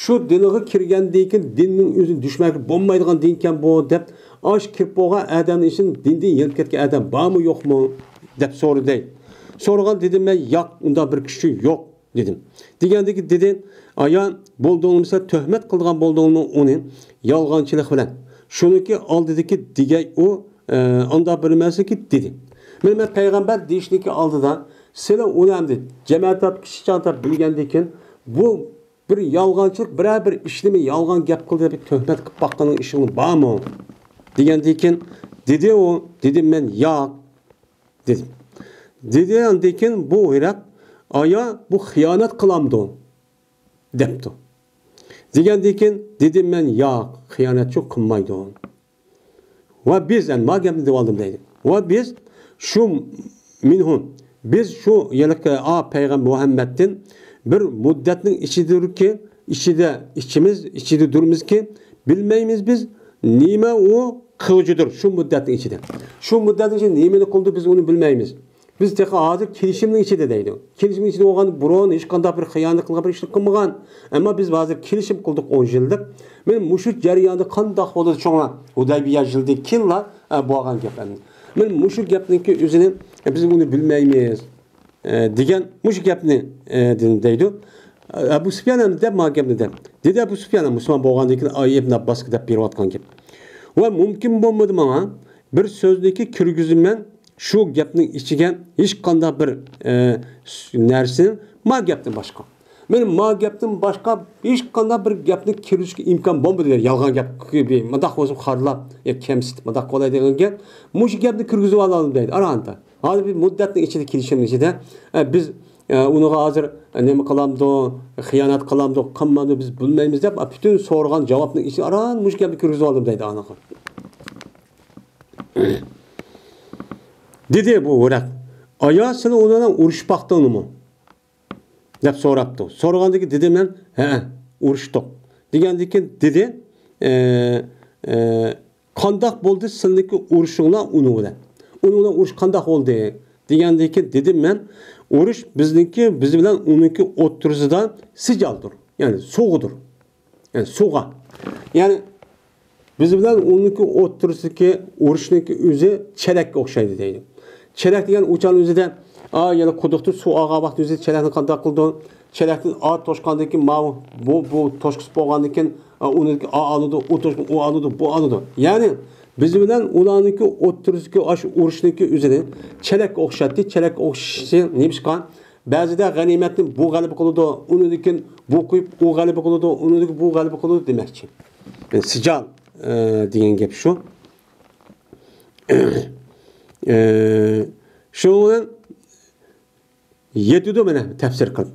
شۇ دىنغا كىرگەندىن كېيىن دىننىڭ ئۆزى دۈشمەنگە بولمايدىغان دىنكەن بۇ دەپ، ئاش كىرىپ بولغان ئادەمنىڭ ئىچىدىن دىندىن يېنىپ كەتكەن ئادەم بارمۇ يوقمۇ دەپ سورىدى. سورىغان دېدىم مەن، ياق، ئۇنداق بىر كىشى يوق دېدىم. دېگەندىكى دېدى، ئايا بولدۇڭمۇ سەن تۆھمەت قىلىدىغان بولدۇڭمۇ ئۇنى يالغانچىلىق بىلەن؟ شۇنىڭكى ئالدىدىكى دېگەي ئۇ، ئە، ئانداق بىر نەرسىكى دېدى. مانا مەن پەيغەمبەر دېيىشنىڭكى ئالدىدا سىلە ئۇنى ئەمدى جەمەت تاپ كىشى چاغ تاپ بىلگەندىن كېيىن بۇ بىر يالغانچىلىق، بىرەر بىر ئىشنىمۇ يالغان گەپ قىلدى دەپ تۆھمەت قىلىپ باققىنىڭ ئىشىڭ بارمۇ؟ دېگەندىن كېيىن دېدى ئۇ، دېدىم مەن ياق. دېدىم. دېدى، ئاندىن كېيىن بۇ ھېراق، ئايا بۇ خىيانەت قىلامدۇ؟ دەپتۇ. دېگەندىن كېيىن دېدىم مەن، ياق، خىيانەتچۇ قىلمايدۇ. ۋە بىز، يەنى ما گەپنى دېۋالدىم دەيدۇ. ۋە بىز شۇ مىنھۇ، بىز شۇ ھېلىقى ئا پەيغەمبەر مۇھەممەدتىن بىر مۇددەتنىڭ ئىچىدىكى، ئىچىدە، ئىچىمىز، ئىچىدە تۇرىمىزكى، بىلمەيمىز بىز نېمە ئۇ قىلغۇچىدۇر شۇ مۇددەتنىڭ ئىچىدە. شۇ مۇددەتنىڭ ئىچىدە نېمىنى قىلدى، بىز ئۇنى بىلمەيمىز. بىز تېخى ھازىر كېلىشىمنىڭ ئىچىدە دەيدۇ. كېلىشىمنىڭ ئىچىدە بولغان بۇرۇن ھېچقانداق بىر خىيانەت قىلغان بىر ئىشنى قىلمىغان. ئەمما بىز ھازىر كېلىشىم قىلدۇق ئون يىللىق. مانا مۇشۇ جەرياندا قانداق بولدى چوڭلار؟ ھۇدەيبىيە يىلىدىن كېيىنلا، ئە، بولغان گەپ ئەمدى. مانا مۇشۇ گەپنىڭكى ئۆزىنى، ئە، بىز ئۇنى بىلمەيمىز. ئە، دېگەن مۇشۇ گەپنى، ئە، دېدى دەيدۇ. ئەبۇ سۇپيان ھەم دەپ ما گەپنى دەپ. دېدى ئەبۇ سۇپيان ھەم مۇسۇلمان بولغاندىن كېيىن ئاي ئىبن ئابباسقا دەپ بېرىۋاتقان گەپ. ۋە مۇمكىن بولمىدى ماڭا بىر سۆزنىكى كىرگۈزىمەن شۇ گەپنىڭ ئىچىگە ھېچقانداق بىر، ئە، نەرسىنى ما گەپتىن باشقا. مانا ما گەپتىن باشقا ھېچقانداق بىر گەپنى كىرگۈزۈشكە ئىمكان بولمىدى دەيدۇ. يالغان گەپ، مۇنداق بولسا خارلاپ يا كەمسىتىپ، مۇنداق قىلاي دېگەن گەپ. مۇشۇ گەپنى كىرگۈزۈۋالالمىدى دەيدۇ. ئارانتا. ھازىر بىر مۇددەتنىڭ ئىچىدە، كېلىشىمنىڭ ئىچىدە، ئە، بىز، ئە، ئۇنىڭغا ھازىر، ئە، نېمە قىلامدۇ، خىيانەت قىلامدۇ، قىلمامدۇ، بىز بىلمەيمىز دەپ، ئە، پۈتۈن سورىغان جاۋابنىڭ ئىچىدە ئاران مۇشۇ گەپنى كىرگۈزۈۋالدىم دەيدۇ ئانىغا. دېدى بۇ ھېراق، ئايا سىلەر ئۇنىڭ بىلەن ئۇرۇشۇپ باقتىڭلىمۇ؟ دەپ سوراپتۇ. سورىغاندىكى دېدىم مەن، ھەئە، ئۇرۇشتۇق. دېگەندىكىن دېدى، ئە، ئە، قانداق بولدى سىلىنىڭكى ئۇرۇشۇڭلار ئۇنىڭ بىلەن؟ ئۇنىڭ بىلەن ئۇرۇش قانداق بولدى؟ دېگەندىكىن دېدىم مەن، ئۇرۇش بىزنىڭكى، بىز بىلەن ئۇنىڭكى ئوتتۇرىسىدا سىجالدۇر. يەنى سوغۇدۇر. يەنى سوغا. يەنى بىز بىلەن ئۇنىڭكى ئوتتۇرىسىدىكى ئۇرۇشنىڭكى ئۆزى چېلەككە ئوخشايدۇ دەيدۇ. چېلەك دېگەن ئۇ چاغنىڭ ئۆزىدە، ئا، يەنە قۇدۇقتا سۇ ئالغان ۋاقىتتا ئۆزى چېلەكنى قانداق قىلىدۇ؟ چېلەكتىن ئا توشقاندىن كېيىن ماۋۇ، بۇ، بۇ توشقۇسى بولغاندىن كېيىن، ئا، ئۇنىڭدىكى ئا ئالىدۇ، ئۇ توشقان ئۇ ئالىدۇ، بۇ ئالىدۇ. يەنى بىز بىلەن ئۇلارنىڭكى ئوتتۇرىسىدىكى ئاشۇ ئۇرۇشنىڭكى ئۆزىنى چېلەككە ئوخشاتتى. چېلەككە ئوخشىشى نېمىشقا؟ بەزىدە غەنىيمەتنى بۇ غەلىبە قىلىدۇ، ئۇنىڭدىن كېيىن بۇ قويۇپ ئۇ غەلىبە قىلىدۇ، ئۇنىڭدىن كېيىن بۇ غەلىبە قىلىدۇ دېمەكچى. سىجال، ئە، دېگەن گەپ شۇ. ئە، شۇنىڭ بىلەن يېتىدۇ، مانا، تەپسىر قىلىپ.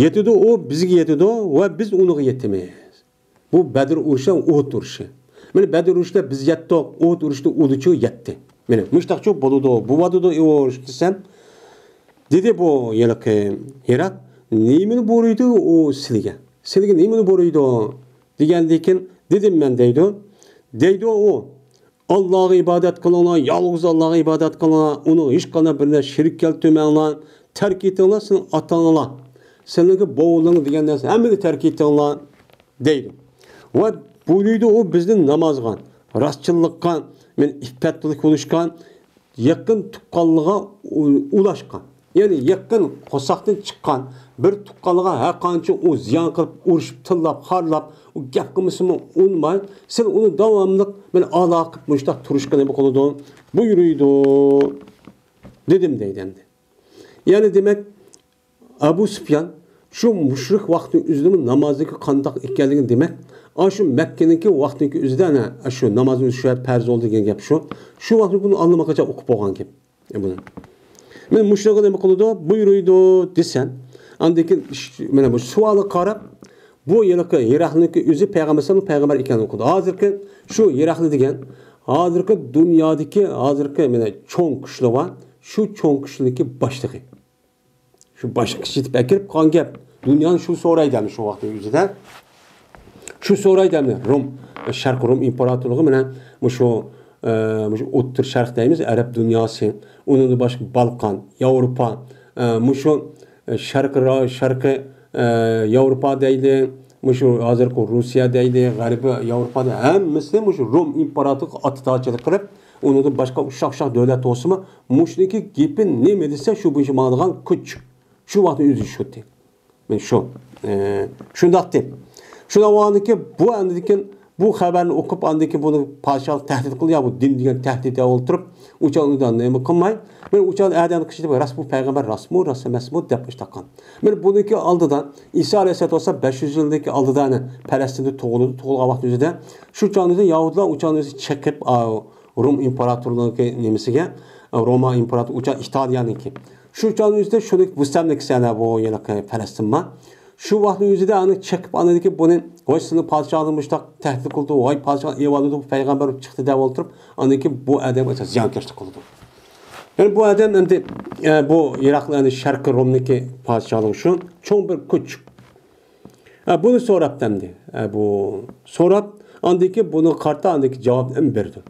يېتىدۇ، ئۇ بىزگە يېتىدۇ ۋە بىز ئۇنىڭغا يېتىمىز. بۇ بەدر ئۇرۇشى، ئۇھۇد ئۇرۇشى. مانا، بەدر ئۇرۇشىدا بىز يەتتۇق، ئۇھۇد ئۇرۇشىدا ئۇلىچۇ يەتتى. مانا، مۇشتاقچۇ بولىدۇ، بولىدۇ ئۇرۇش دېسەم، دېدى بۇ ھېلىقى ھېراق، نېمىنى بۇيرۇيدۇ ئۇ سىلىگە؟ سىلىگە نېمىنى بۇيرۇيدۇ؟ دېگەندىن كېيىن، دېدىم مەن دەيدۇ. دەيدۇ ئۇ، ئاللاغا ئىبادەت قىلىڭلار، يالغۇز ئاللاغا ئىبادەت قىلىڭلار، ئۇنىڭغا ھېچقانداق بىر نەرسە شېرىك كەلتۈرمەڭلار، تەرك ئېتىڭلار سىلىڭ ئاتا-ئانىلار، سىلىڭكى بوۋىلىرىڭ دېگەن نەرسە ھەممىنى تەرك ئېتىڭلار دەيدۇ. ۋە بۇيرۇيدۇ ئۇ بىزنى نامازغا، راستچىللىققا، مەن ئىپپەتلىك بولۇشقا، يېقىن تۇغقانلىقىغا ئۇ-، ئۇلاشقان. يەنى يېقىن قورساقتىن چىققان بىر تۇغقانلىقىغا ھەر قانچە ئۇ زىيان قىلىپ، ئۇرۇشۇپ، تىللاپ، خارلاپ، ئۇ گەپ قىلمىسىمۇ ئۇنىماي، سىلەر ئۇنى داۋاملىق مەن ئالاقە قىلىپ مۇشۇنداق تۇرۇشقا نېمە قىلىدۇ؟ بۇيرۇيدۇ، دېدىم دەيدۇ ئەمدى. يەنى دېمەك، ئەبۇ سۇپيان شۇ مۇشرىك ۋاقتىنىڭ ئۆزىدىمۇ نامازنىڭكى قانداق ئىكەنلىكىنى دېمەك، ئاشۇ مەككىنىڭكى ۋاقتىنىڭكى ئۆزىدە ئەنە شۇ ناماز ئۆزى شۇ پەرز بولدى دېگەن گەپ شۇ. شۇ ۋاقىتتا بۇنى ئاللىماقاچان ئوقۇپ بولغان گەپ. بۇنى. مانا مۇشۇنىڭغا نېمە قىلىدۇ؟ بۇيرۇيدۇ دېسەم، ئاندىن كېيىن ئىش-، مانا بۇ سوئالغا قاراپ، بۇ ھېلىقى ھېراقلىنىڭكى ئۆزى پەيغەمبەر ئەلەيھىسسالام پەيغەمبەر ئىكەنلىكىنى ئوقۇدى. ھازىرقى شۇ ھېراقلى دېگەن، ھازىرقى دۇنيادىكى، ھازىرقى مانا چوڭ كۈچلەر بار، شۇ چوڭ كۈچلىرىنىڭكى باشلىقى. شۇ باشقا كىشى ئېيتىپ ئەكىرىپ قالغان گەپ. دۇنيانى شۇ سورايدۇ ئەمدى شۇ ۋاقىتنىڭ ئۆزىدە. شۇ سورايدۇ ئەمدى رۇم، شەرقىي رۇم ئىمپېراتورلۇقى مانا مۇشۇ، ئە، مۇشۇ ئوتتۇرا شەرق دەيمىز، ئەرەب دۇنياسى، ئۇنىڭدىن باشقا بالقان، ياۋروپا، ئە، مۇشۇ، ئە، شەرقىي را-، شەرقىي، ئە، ياۋروپا دەيلى، مۇشۇ ھازىرقى روسىيە دەيلى، غەربىي ياۋروپا دەيلى، ھەممىسى مۇشۇ رۇم ئىمپېراتورلۇقىغا ئاتىتارچىلىق قىلىپ، ئۇنىڭدىن باشقا ئۇششاق-ئۇششاق دۆلەت بولسىمۇ، مۇشۇنىڭكى گېپى نېمە دېسە، شۇ بويىچە ماڭىدىغان كۈچ. شۇ ۋاقىتنىڭ ئۆزى شۇتى. مەن شۇ، ئە، شۇنداق دەپ. شۇنداق بولغاندىكىن، بۇ ئاندىكىن بۇ خەۋەرنى ئوقۇپ، ئاندىكىن بۇنى پادىشاھلىق تەھدىت قىلدى، يا بۇ دىن دېگەن تەھدىت دەپ ئولتۇرۇپ، ئۇچان نېمە قىلماي، مەن ئۇچان ئادەمنى قىچىدىپ، راست بۇ پەيغەمبەر راستمۇ، راست ئەمەسمۇ دەپ ئىشتاققان. مەن بۇنىڭكى ئالدىدا، ئىسا ئەلەيھىسسالاتۇ ۋەسسالام بەش يۈز يىلدىكى ئالدىدا، ئەنە، پەلەستىندە تۇغۇلىدۇ، تۇغۇلغان ۋاقتى ئۆزىدە، شۇ چاغدا يەھۇدىيلار ئۇچان ئۆزى چېقىپ، ئا، رۇم ئىمپېراتورلۇقى نېمىسىگە، روما ئىمپېراتور ئۇچان ئىتالىيەنىڭكى. شۇ چاغنىڭ ئۆزىدە شۇنى مۇستەملىكىسى ئەنە بۇ ھېلىقى پەلەستىن بار. شۇ ۋاقىتنىڭ ئۆزىدە ئاندىن چېقىپ ئاندىن كېيىن بۇنى، ۋاي سىزنى پادىشاھنى مۇشتاق تەھدىت قىلدى، ۋاي پادىشاھ ئېۋالىدۇ، پەيغەمبەر چىقتى دەپ ئولتۇرۇپ، ئاندىن كېيىن بۇ ئادەمگە زىيانكەشلىك قىلىدۇ. يەنى بۇ ئادەم ئەمدى، ئە، بۇ ئىراقنىڭ، يەنى شەرقىي رومنىڭكى پادىشاھلىقى شۇ چوڭ بىر كۈچ. ئە، بۇنى سوراپتۇ ئەمدى. ئە، بۇ سوراپ، ئاندىن كېيىن بۇنىڭغا قارىتا ئاندىن كېيىن جاۋابنى بېرىدۇ.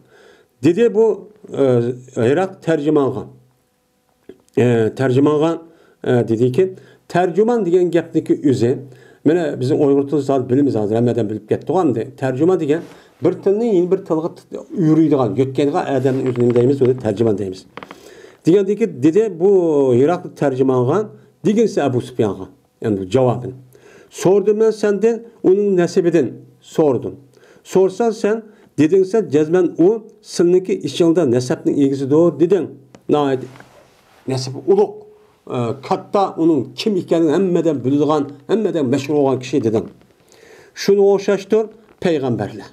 دېدى بۇ، ئە، ئىراق تەرجىمانغا. ئە، تەرجىمانغا، ئە، دېدىكى، تەرجىمان دېگەن گەپنىكى ئۆزى، مانا بىزنىڭ ئۇيغۇر تىلى زادى بىلىمىز ھازىر، ھەممە ئادەم بىلىپ كەتتىغۇ ئەمدى. تەرجىمان دېگەن بىر تىلنى يەنە بىر تىلغا ت-، يورۇيدىغان، يۆتكەيدىغان ئادەمنى ئۆزىنى نېمە دەيمىز، ئۇنى تەرجىمان دەيمىز. دېگەندىكى، دېدى بۇ ئىراق تەرجىمانغا، دېگىنسە ئەبۇ سۇپيانغا. ئەمدى جاۋابىنى. سورىدىم مەن سەندىن، ئۇنىڭ نەسىبىدىن سورىدىم. سورىسام سەن، دېدىڭ سەن، جەزمەن ئۇ سىلىنىڭكى ئىچىڭدا نەسەبنىڭ ئىگىسىدۇر، دېدىڭ. ناھايىتى نەسىبى ئۇلۇغ، ئە، كاتتا، ئۇنىڭ كىم ئىكەنلىكىنى ھەممە ئادەم بىلىدىغان، ھەممە ئادەم مەشھۇر بولغان كىشى، دېدىڭ. شۇنىڭغا ئوخشاشتۇر پەيغەمبەرلەر.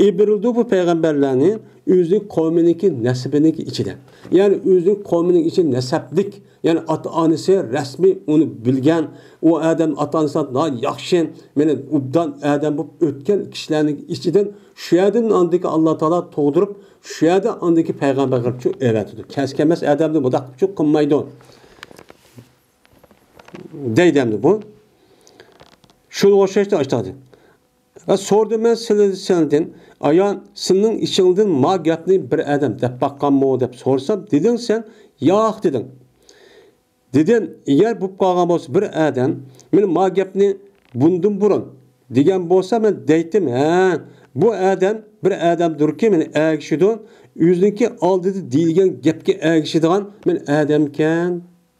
ئىبرىلدۇ بۇ پەيغەمبەرلەرنى ئۆزىنىڭ قومىنىڭكى نەسىبىنىڭكى ئىچىدە. يەنى ئۆزىنىڭ قومىنىڭ ئىچىدە نەسەبلىك، يەنى ئاتا-ئانىسى رەسمىي ئۇنى بىلگەن، ئۇ ئادەم ئاتا-ئانىسى ناھايىتى ياخشى، مېنى ئوبدان ئادەم بولۇپ ئۆتكەن كىشىلەرنىڭ ئىچىدىن شۇ يەردىن ئاندىكى ئاللا تائالا تۇغدۇرۇپ، شۇ يەردە ئاندىكى پەيغەمبەر قىلىپچۇ ئەۋەتىدۇ. كەس كەلمەس ئادەمنى مۇنداق قىلىپچۇ قىلمايدۇ. دەيدۇ ئەمدى بۇ. شۇنىڭغا ئوخشاشتى ئاشتاغدى. ۋە سورىدىم مەن سىلى-، سەندىن، ئايا، سېنىڭ ئىچىڭدىن ما گەپنى بىر ئادەم دەپ باققانمۇ دەپ سورىسام، دېدىڭ سەن، ياق دېدىڭ. دېدىم، ئەگەر بولۇپ قالغان بولسا بىر ئادەم، مېنى ما گەپنى بۇندىن بۇرۇن، دېگەن بولسا، مەن دەيتتىم، ھە، بۇ ئادەم بىر ئادەمدۇركى، مېنى ئەگىشىدۇ، ئۆزىنىڭكى ئالدىدا دېيىلگەن گەپكە ئەگىشىدىغان مېنى ئادەمكەن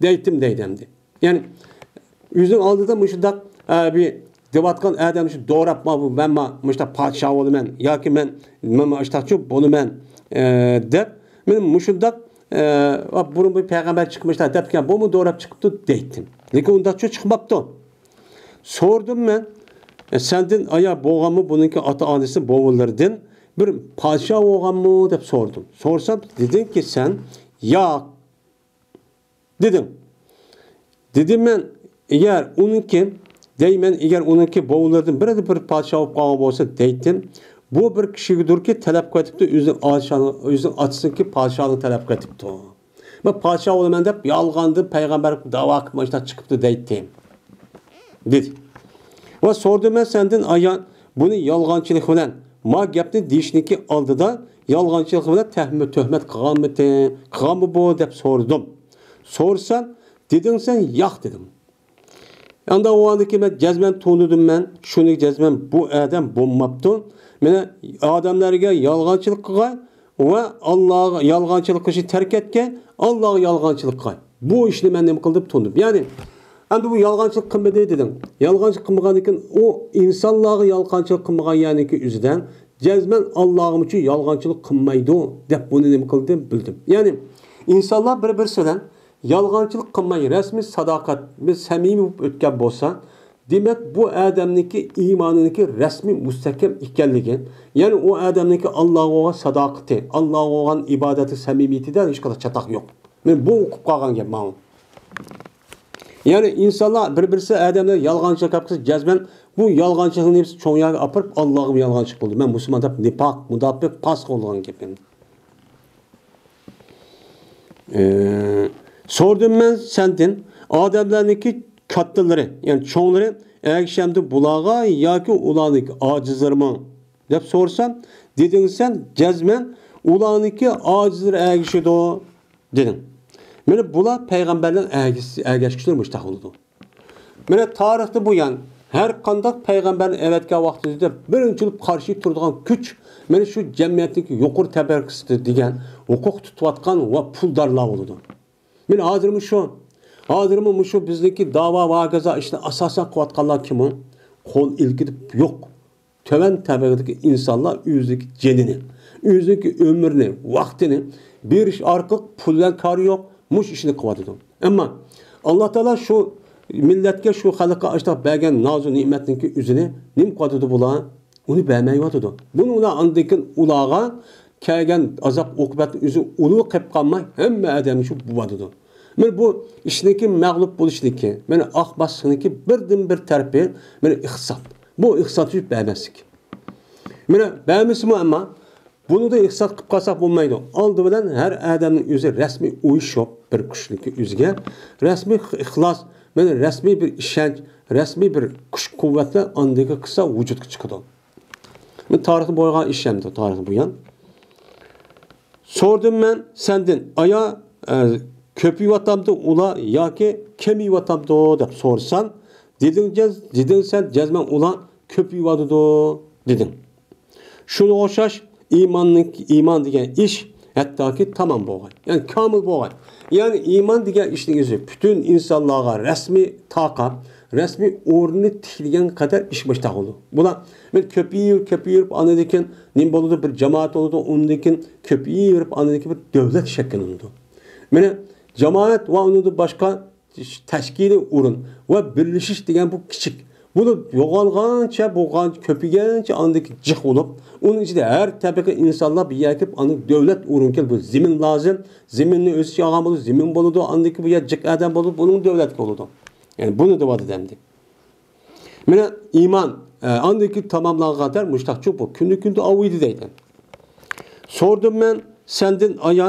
دەيتتىم دەيدۇ ئەمدى. يەنى ئۆزىنىڭ ئالدىدا مۇشۇنداق، ئە، بىر دەۋاتقان ئادەم شۇ دوراپ، ما بۇ، مەن ما مۇشۇنداق پادىشاھ بولىمەن ياكى مەن، مەن مۇشۇنداقچۇ بولىمەن، ئە، دەپ، مەن مۇشۇنداق، ئە، بۇرۇن بىر پەيغەمبەر چىقمىشلار دەپكەن، بۇمۇ دوراپ چىقىپتۇ دەيتتىم. لېكىن ئۇنداقچۇ چىقماپتۇ. سورىدىم مەن، ئە، سەندىن ئايا بولغانمۇ بۇنىڭكى ئاتا-ئانىسى بوۋىلىرىدىن بىر پادىشاھ بولغانمۇ دەپ سورىدىم. سورىسام، دېدىڭكى سەن، ياق، دېدىڭ. دېدىم مەن، ئەگەر ئۇنىڭكى، دەيمەن، ئەگەر ئۇنىڭكى بوۋىلىرىدىن بىرىدە بىر پادىشاھ بولۇپ قالغان بولسا دەيتتىم. بۇ بىر كىشىگىدۇركى تەلەپ قىلىۋېتىپتۇ، ئۆزىنىڭ ئاشانىڭ، ئۆزىنىڭ ئاتىسىنىڭكى پادىشاھلىقىنى تەلەپ قىلىۋېتىپتۇ. مەن پادىشاھ بولىمەن دەپ يالغاندىن پەيغەمبەر داۋا قىلىپ مۇشۇنداق چىقىپتۇ دەيتتىم. دېدى. ۋە سورىدىم مەن سەندىن ئايان، بۇنى يالغانچىلىق بىلەن، ما گەپنى دېيىشنىڭكى ئالدىدا يالغانچىلىق بىلەن تەھمە-، تۆھمەت قىلغانمىتىڭ، قىلغانمۇ بۇ دەپ سورىدىم. سورىسام، دېدىڭ سەن، ياق دېدىم. ئاندا ئۇ ئاندىكى مەن جەزمەن تونۇدۇم مەن، شۇنى جەزمەن بۇ ئادەم بولماپتۇ. مانا ئادەملەرگە يالغانچىلىق قىلغان ۋە ئاللاغا يالغانچىلىق قىلىشنى تەرك ئەتكەن، ئاللاغا يالغانچىلىق قىلغان. بۇ ئىشنى مەن نېمە قىلدىم، تونۇدۇم. يەنى، ئەمدى بۇ يالغانچىلىق قىلمىدى دېدىڭ. يالغانچىلىق قىلمىغاندىن كېيىن ئۇ ئىنسانلارغا يالغانچىلىق قىلمىغان يەرنىڭكى ئۆزىدە جەزمەن ئاللاغىمۇچۇ يالغانچىلىق قىلمايدۇ دەپ بۇنى نېمە قىلدىم، بىلدىم. يەنى ئىنسانلار بىر-بىرسى بىلەن يالغانچىلىق قىلماي، رەسمىي ساداقەت، بىر سەمىمىي بولۇپ ئۆتكەن بولسا، دېمەك، بۇ ئادەمنىڭكى ئىمانىنىڭكى رەسمىي مۇستەھكەم ئىكەنلىكى، يەنى ئۇ ئادەمنىڭكى ئاللاغا بولغان ساداقىتى، ئاللاغا بولغان ئىبادەتلىك سەمىمىيىتىدە ھېچقانداق چاتاق يوق. مانا بۇ ئۇقۇپ قالغان گەپ ماڭا. يەنى ئىنسانلار بىر-بىرسى ئادەملەر يالغانچىلىق قىلسا، جەزمەن بۇ يالغانچىلىقنى چوڭ يەرگە ئاپىرىپ، ئاللاغا يالغانچىلىق قىلدى. مەن مۇسۇلمان دەپ نىپاق، مۇناپىق، پاسىق بولغان گەپ ئەمدى. ئى، سورىدىم مەن سەندىن، ئادەملەرنىڭكى كاتتىلىرى، يەنى چوڭلىرى ئەگىشەمدۇ بۇلارغا ياكى ئۇلارنىڭكى ئاجىزلىرىمۇ دەپ سورىسام، دېدىڭ سەن، جەزمەن ئۇلارنىڭكى ئاجىزلىرى ئەگىشىدۇ دېدىڭ. مانا بۇلار پەيغەمبەرلەر ئەگىش-، ئەگەشكۈچىلەر مۇشۇنداق بولىدۇ. مانا تارىختىن بۇيان ھەر قانداق پەيغەمبەرنى ئەۋەتكەن ۋاقتىدا بىرىنچى بولۇپ قارشى تۇرىدىغان كۈچ مانا شۇ جەمئىيەتنىڭكى يۇقىرى تەبەقىسىدە دېگەن ھوقۇق تۇتۇۋاتقان ۋە پۇلدارلار بولىدۇ. مانا ھازىرمۇ شۇ، ھازىرمۇ مۇشۇ بىزنىڭكى داۋا ۋە ھاكازا ئىشنى ئاساسەن قىلىۋاتقانلار كىمۇ؟ قول ئىلكىدە يوق. تۆۋەن تەبەقىدىكى ئىنسانلار ئۆزىنىڭكى جېنىنى، ئۆزىنىڭكى ئۆمرىنى، ۋاقتىنى بېرىش ئارقىلىق پۇل بىلەن كارى يوق، مۇشۇ ئىشنى قىلىۋاتىدۇ. ئەمما ئاللا تائالا شۇ مىللەتكە، شۇ خەلققە ئاشۇنداق بەرگەن نازۇ نېمەتنىڭكى ئۆزىنى نېمە قىلىۋاتىدۇ بۇلار؟ ئۇنى بەرمەيۋاتىدۇ. بۇنى ئۇلار ئاندىن كېيىن ئۇلارغا كەلگەن ئازاب ئوقۇبەتنى ئۆزى ئۇلۇغ قىلىپ قالماي، ھەممە ئادەمگە شۇ بولۇۋاتىدۇ. مانا بۇ ئىشنىڭكى مەغلۇپ بولۇشنىڭكى، مانا ئاق باسقىنىڭكى بىردىن بىر تەرىپى، مانا ئىقتىساد. بۇ ئىقتىساد ئۈچۈن بەرمەسلىك. مانا بەرمىسىمۇ، ئەمما بۇنىڭدا ئىقتىساد قىلىپ قالساق بولمايدۇ. ئالدى بىلەن ھەر ئادەمنىڭ ئۆزى رەسمىي ئويۇشۇپ بىر كۈچنىڭكى ئۆزىگە، رەسمىي ئىخلاس، مانا رەسمىي بىر ئىشەنچ، رەسمىي بىر كۈچ قۇۋۋەتلەر ئاندىكى قىلسا ۋۇجۇدقا چىقىدۇ. مانا تارىختا بولغان ئىش ئەمدى، تارىخ بۇيان. سورىدىم مەن سەندىن، ئايا، ئە، كۆپىيىۋاتامدۇ ئۇلار ياكى كېمىيىۋاتامدۇ دەپ سورىسام، دېدىڭ جەز-، دېدىڭ سەن جەزمەن ئۇلار كۆپىيىۋاتىدۇ دېدىڭ. شۇنىڭغا ئوخشاش ئىماننىڭ، ئىمان دېگەن ئىش ھەتتاكى تامام بولغاي، يەنى كامىل بولغاي. يەنى ئىمان دېگەن ئىشنىڭ ئۆزى پۈتۈن ئىنسانلارغا رەسمىي تاقا، رەسمىي ئورنىنى تىكلىگەن قەدەر ئىش مۇشتاق بولىدۇ. بۇلار مانا كۆپىيىپ، كۆپىيىپ، ئاندىن كېيىن نېمە بولىدۇ؟ بىر جامائەت بولىدۇ، ئۇندىن كېيىن كۆپىيىپ، ئاندىن كېيىن بىر دۆلەت شەكىللىنىدۇ. مانا جامائەت ۋە ئۇنىڭدىن باشقا تەشكىلىي ئورۇن ۋە بىرلىشىش دېگەن بۇ كىچىك. بۇنى يوغانغانچە، بولغان، كۆپىگەنچە ئاندىكى جىق بولۇپ، ئۇنىڭ ئىچىدە ھەر تەبىقە ئىنسانلار بىر يەرگە كېلىپ، ئاندىن دۆلەت ئورۇن كېلىپ، بۇ زېمىن لازىم. زېمىننى ئۆز ئىچىگە ئالغان بولىدۇ، زېمىن بولىدۇ، ئاندىكى بۇ يەر جىق ئادەم بولىدۇ، بۇنىڭ دۆلەتكە بولىدۇ. يەنى بۇنى دەۋاتىدۇ ئەمدى. مانا ئىمان، ئە، ئاندىكى تاماملانغان قەدەر مۇشتاقچۇ بۇ كۈندە كۈندە ئاۋۇيدى دەيدۇ. سورىدىم مەن سەندىن ئايا،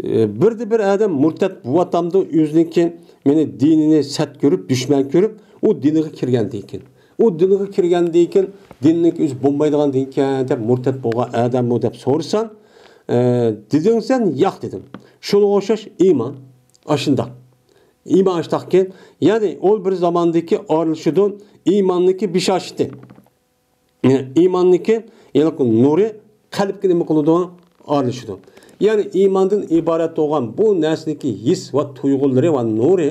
ئە، بىردە بىر ئادەم مۇرتەت بوۋاتامدۇ ئۆزىنىڭكى مېنى دىنىنى سەت كۆرۈپ، دۈشمەن كۆرۈپ، ئۇ دىنىغا كىرگەندىن كېيىن. ئۇ دىنىغا كىرگەندىن كېيىن دىننىڭكى ئۆزى بولمايدىغان دىنكەن دەپ مۇرتەت بولغان ئادەممۇ دەپ سورىسام، ئە، دېدىڭ سەن ياق دېدىم. شۇنىڭغا ئوخشاش ئىمان ئاشۇنداق. ئىمان ئاشتاقكەن، يەنى ئۇ بىر زاماندىكى ئارىلىشىدۇ، ئىماننىكى بېشى ئاشتى. ئىماننىكى ھېلىقى نۇرى قەلبكە نېمە قىلىدۇ؟ ئارىلىشىدۇ. يەنى ئىماندىن ئىبارەت بولغان بۇ نەرسىنىڭكى ھېس ۋە تۇيغۇلىرى ۋە نۇرى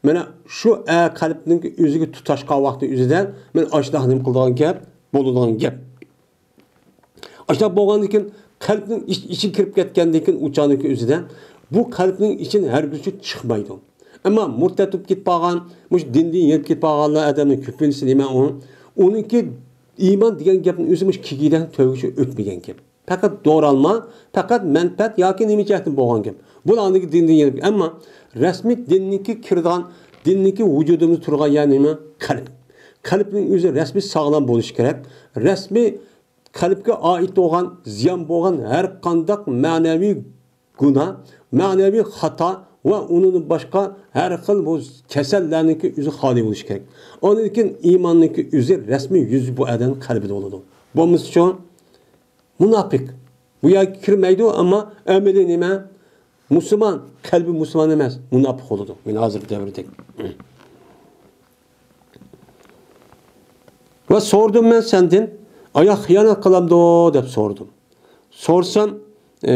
مانا شۇ ئە قەلبنىڭ ئۆزىگە تۇتاشقان ۋاقتى ئۆزىدە مانا ئاشۇنداق نېمە قىلىدىغان گەپ، بولىدىغان گەپ. ئاشۇنداق بولغاندىن كېيىن قەلبنىڭ ئىچ-، ئىچىگە كىرىپ كەتكەندىن كېيىن ئۇ چاغنىڭكى ئۆزىدە بۇ قەلبنىڭ ئىچىدىن ھەرگىزچە چىقمايدۇ. ئەمما مۇرتەت بولۇپ كېتىپ قالغان، مۇشۇ دىندىن يېنىپ كېتىپ قالغانلار ئادەمنىڭ كۆپىنچىسى نېمە ئۇ؟ ئۇنىڭكى ئىمان دېگەن گەپنىڭ ئۆزى مۇشۇ كېگىدەن تۆگىچە ئۆتمىگەن گەپ. پەقەت دورالما، پەقەت مەنپەئەت ياكى نېمە جەھەتتىن بولغان گەپ. بۇلار ئاندىكى دىندىن يېنىپ. ئەمما رەسمىي دىننىڭكى كىرىدىغان، دىننىڭكى ۋۇجۇدىمىزدا تۇرغان يەر نېمە؟ قەلب. قەلبنىڭ ئۆزى رەسمىي ساغلام بولۇشى كېرەك. رەسمىي قەلبكە ئائىت بولغان، زىيان بولغان ھەر قانداق مەنەۋى گۇناھ، مەنەۋى خاتا ۋە ئۇنىڭدىن باشقا ھەر خىل بۇ كېسەللەرنىڭكى ئۆزى خالىي بولۇشى كېرەك. ئاندىن كېيىن ئىماننىڭكى ئۆزى رەسمىي يۈزى بۇ ئادەمنىڭ قەلبىدە بولىدۇ. بولمىسىچۇ؟ مۇناپىق. بۇ يەرگە كىرمەيدۇ، ئەمما ئەمەلىي نېمە؟ مۇسۇلمان، قەلبى مۇسۇلمان ئەمەس، مۇناپىق بولىدۇ. مانا ھازىرقى دەۋردەك. ۋە سورىدىم مەن سەندىن، ئاياغ خىيانەت قىلامدۇ دەپ سورىدىم. سورىسام، ئى،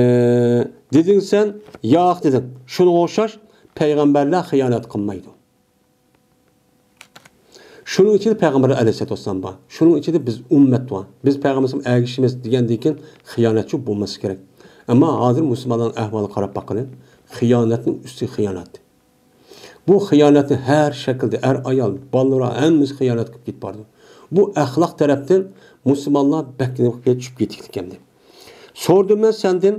دېدىڭ سەن، ياق دېدىڭ. شۇنىڭغا ئوخشاش پەيغەمبەرلەر خىيانەت قىلمايدۇ. شۇنىڭ ئىچىدە پەيغەمبەر ئەلەيھىسسالاتۇ ۋەسسالام بار. شۇنىڭ ئىچىدە بىز ئۈممەت بار. بىز پەيغەمبەرگە ئەگىشىمىز دېگەندىن كېيىن خىيانەتچى بولماسلىق كېرەك. ئەمما ھازىر مۇسۇلمانلارنىڭ ئەھۋالىغا قاراپ باققىلى، خىيانەتنىڭ ئۈستىگە خىيانەت. بۇ خىيانەتنى ھەر شەكىلدە ئەر-ئايال، بالىلار ھەممىسى خىيانەت قىلىپ كېتىپ بارىدۇ. بۇ ئەخلاق تەرەپتىن مۇسۇلمانلار بەك چۈشۈپ كېتىپتىكەن. سورىدىم مەن سەندىن،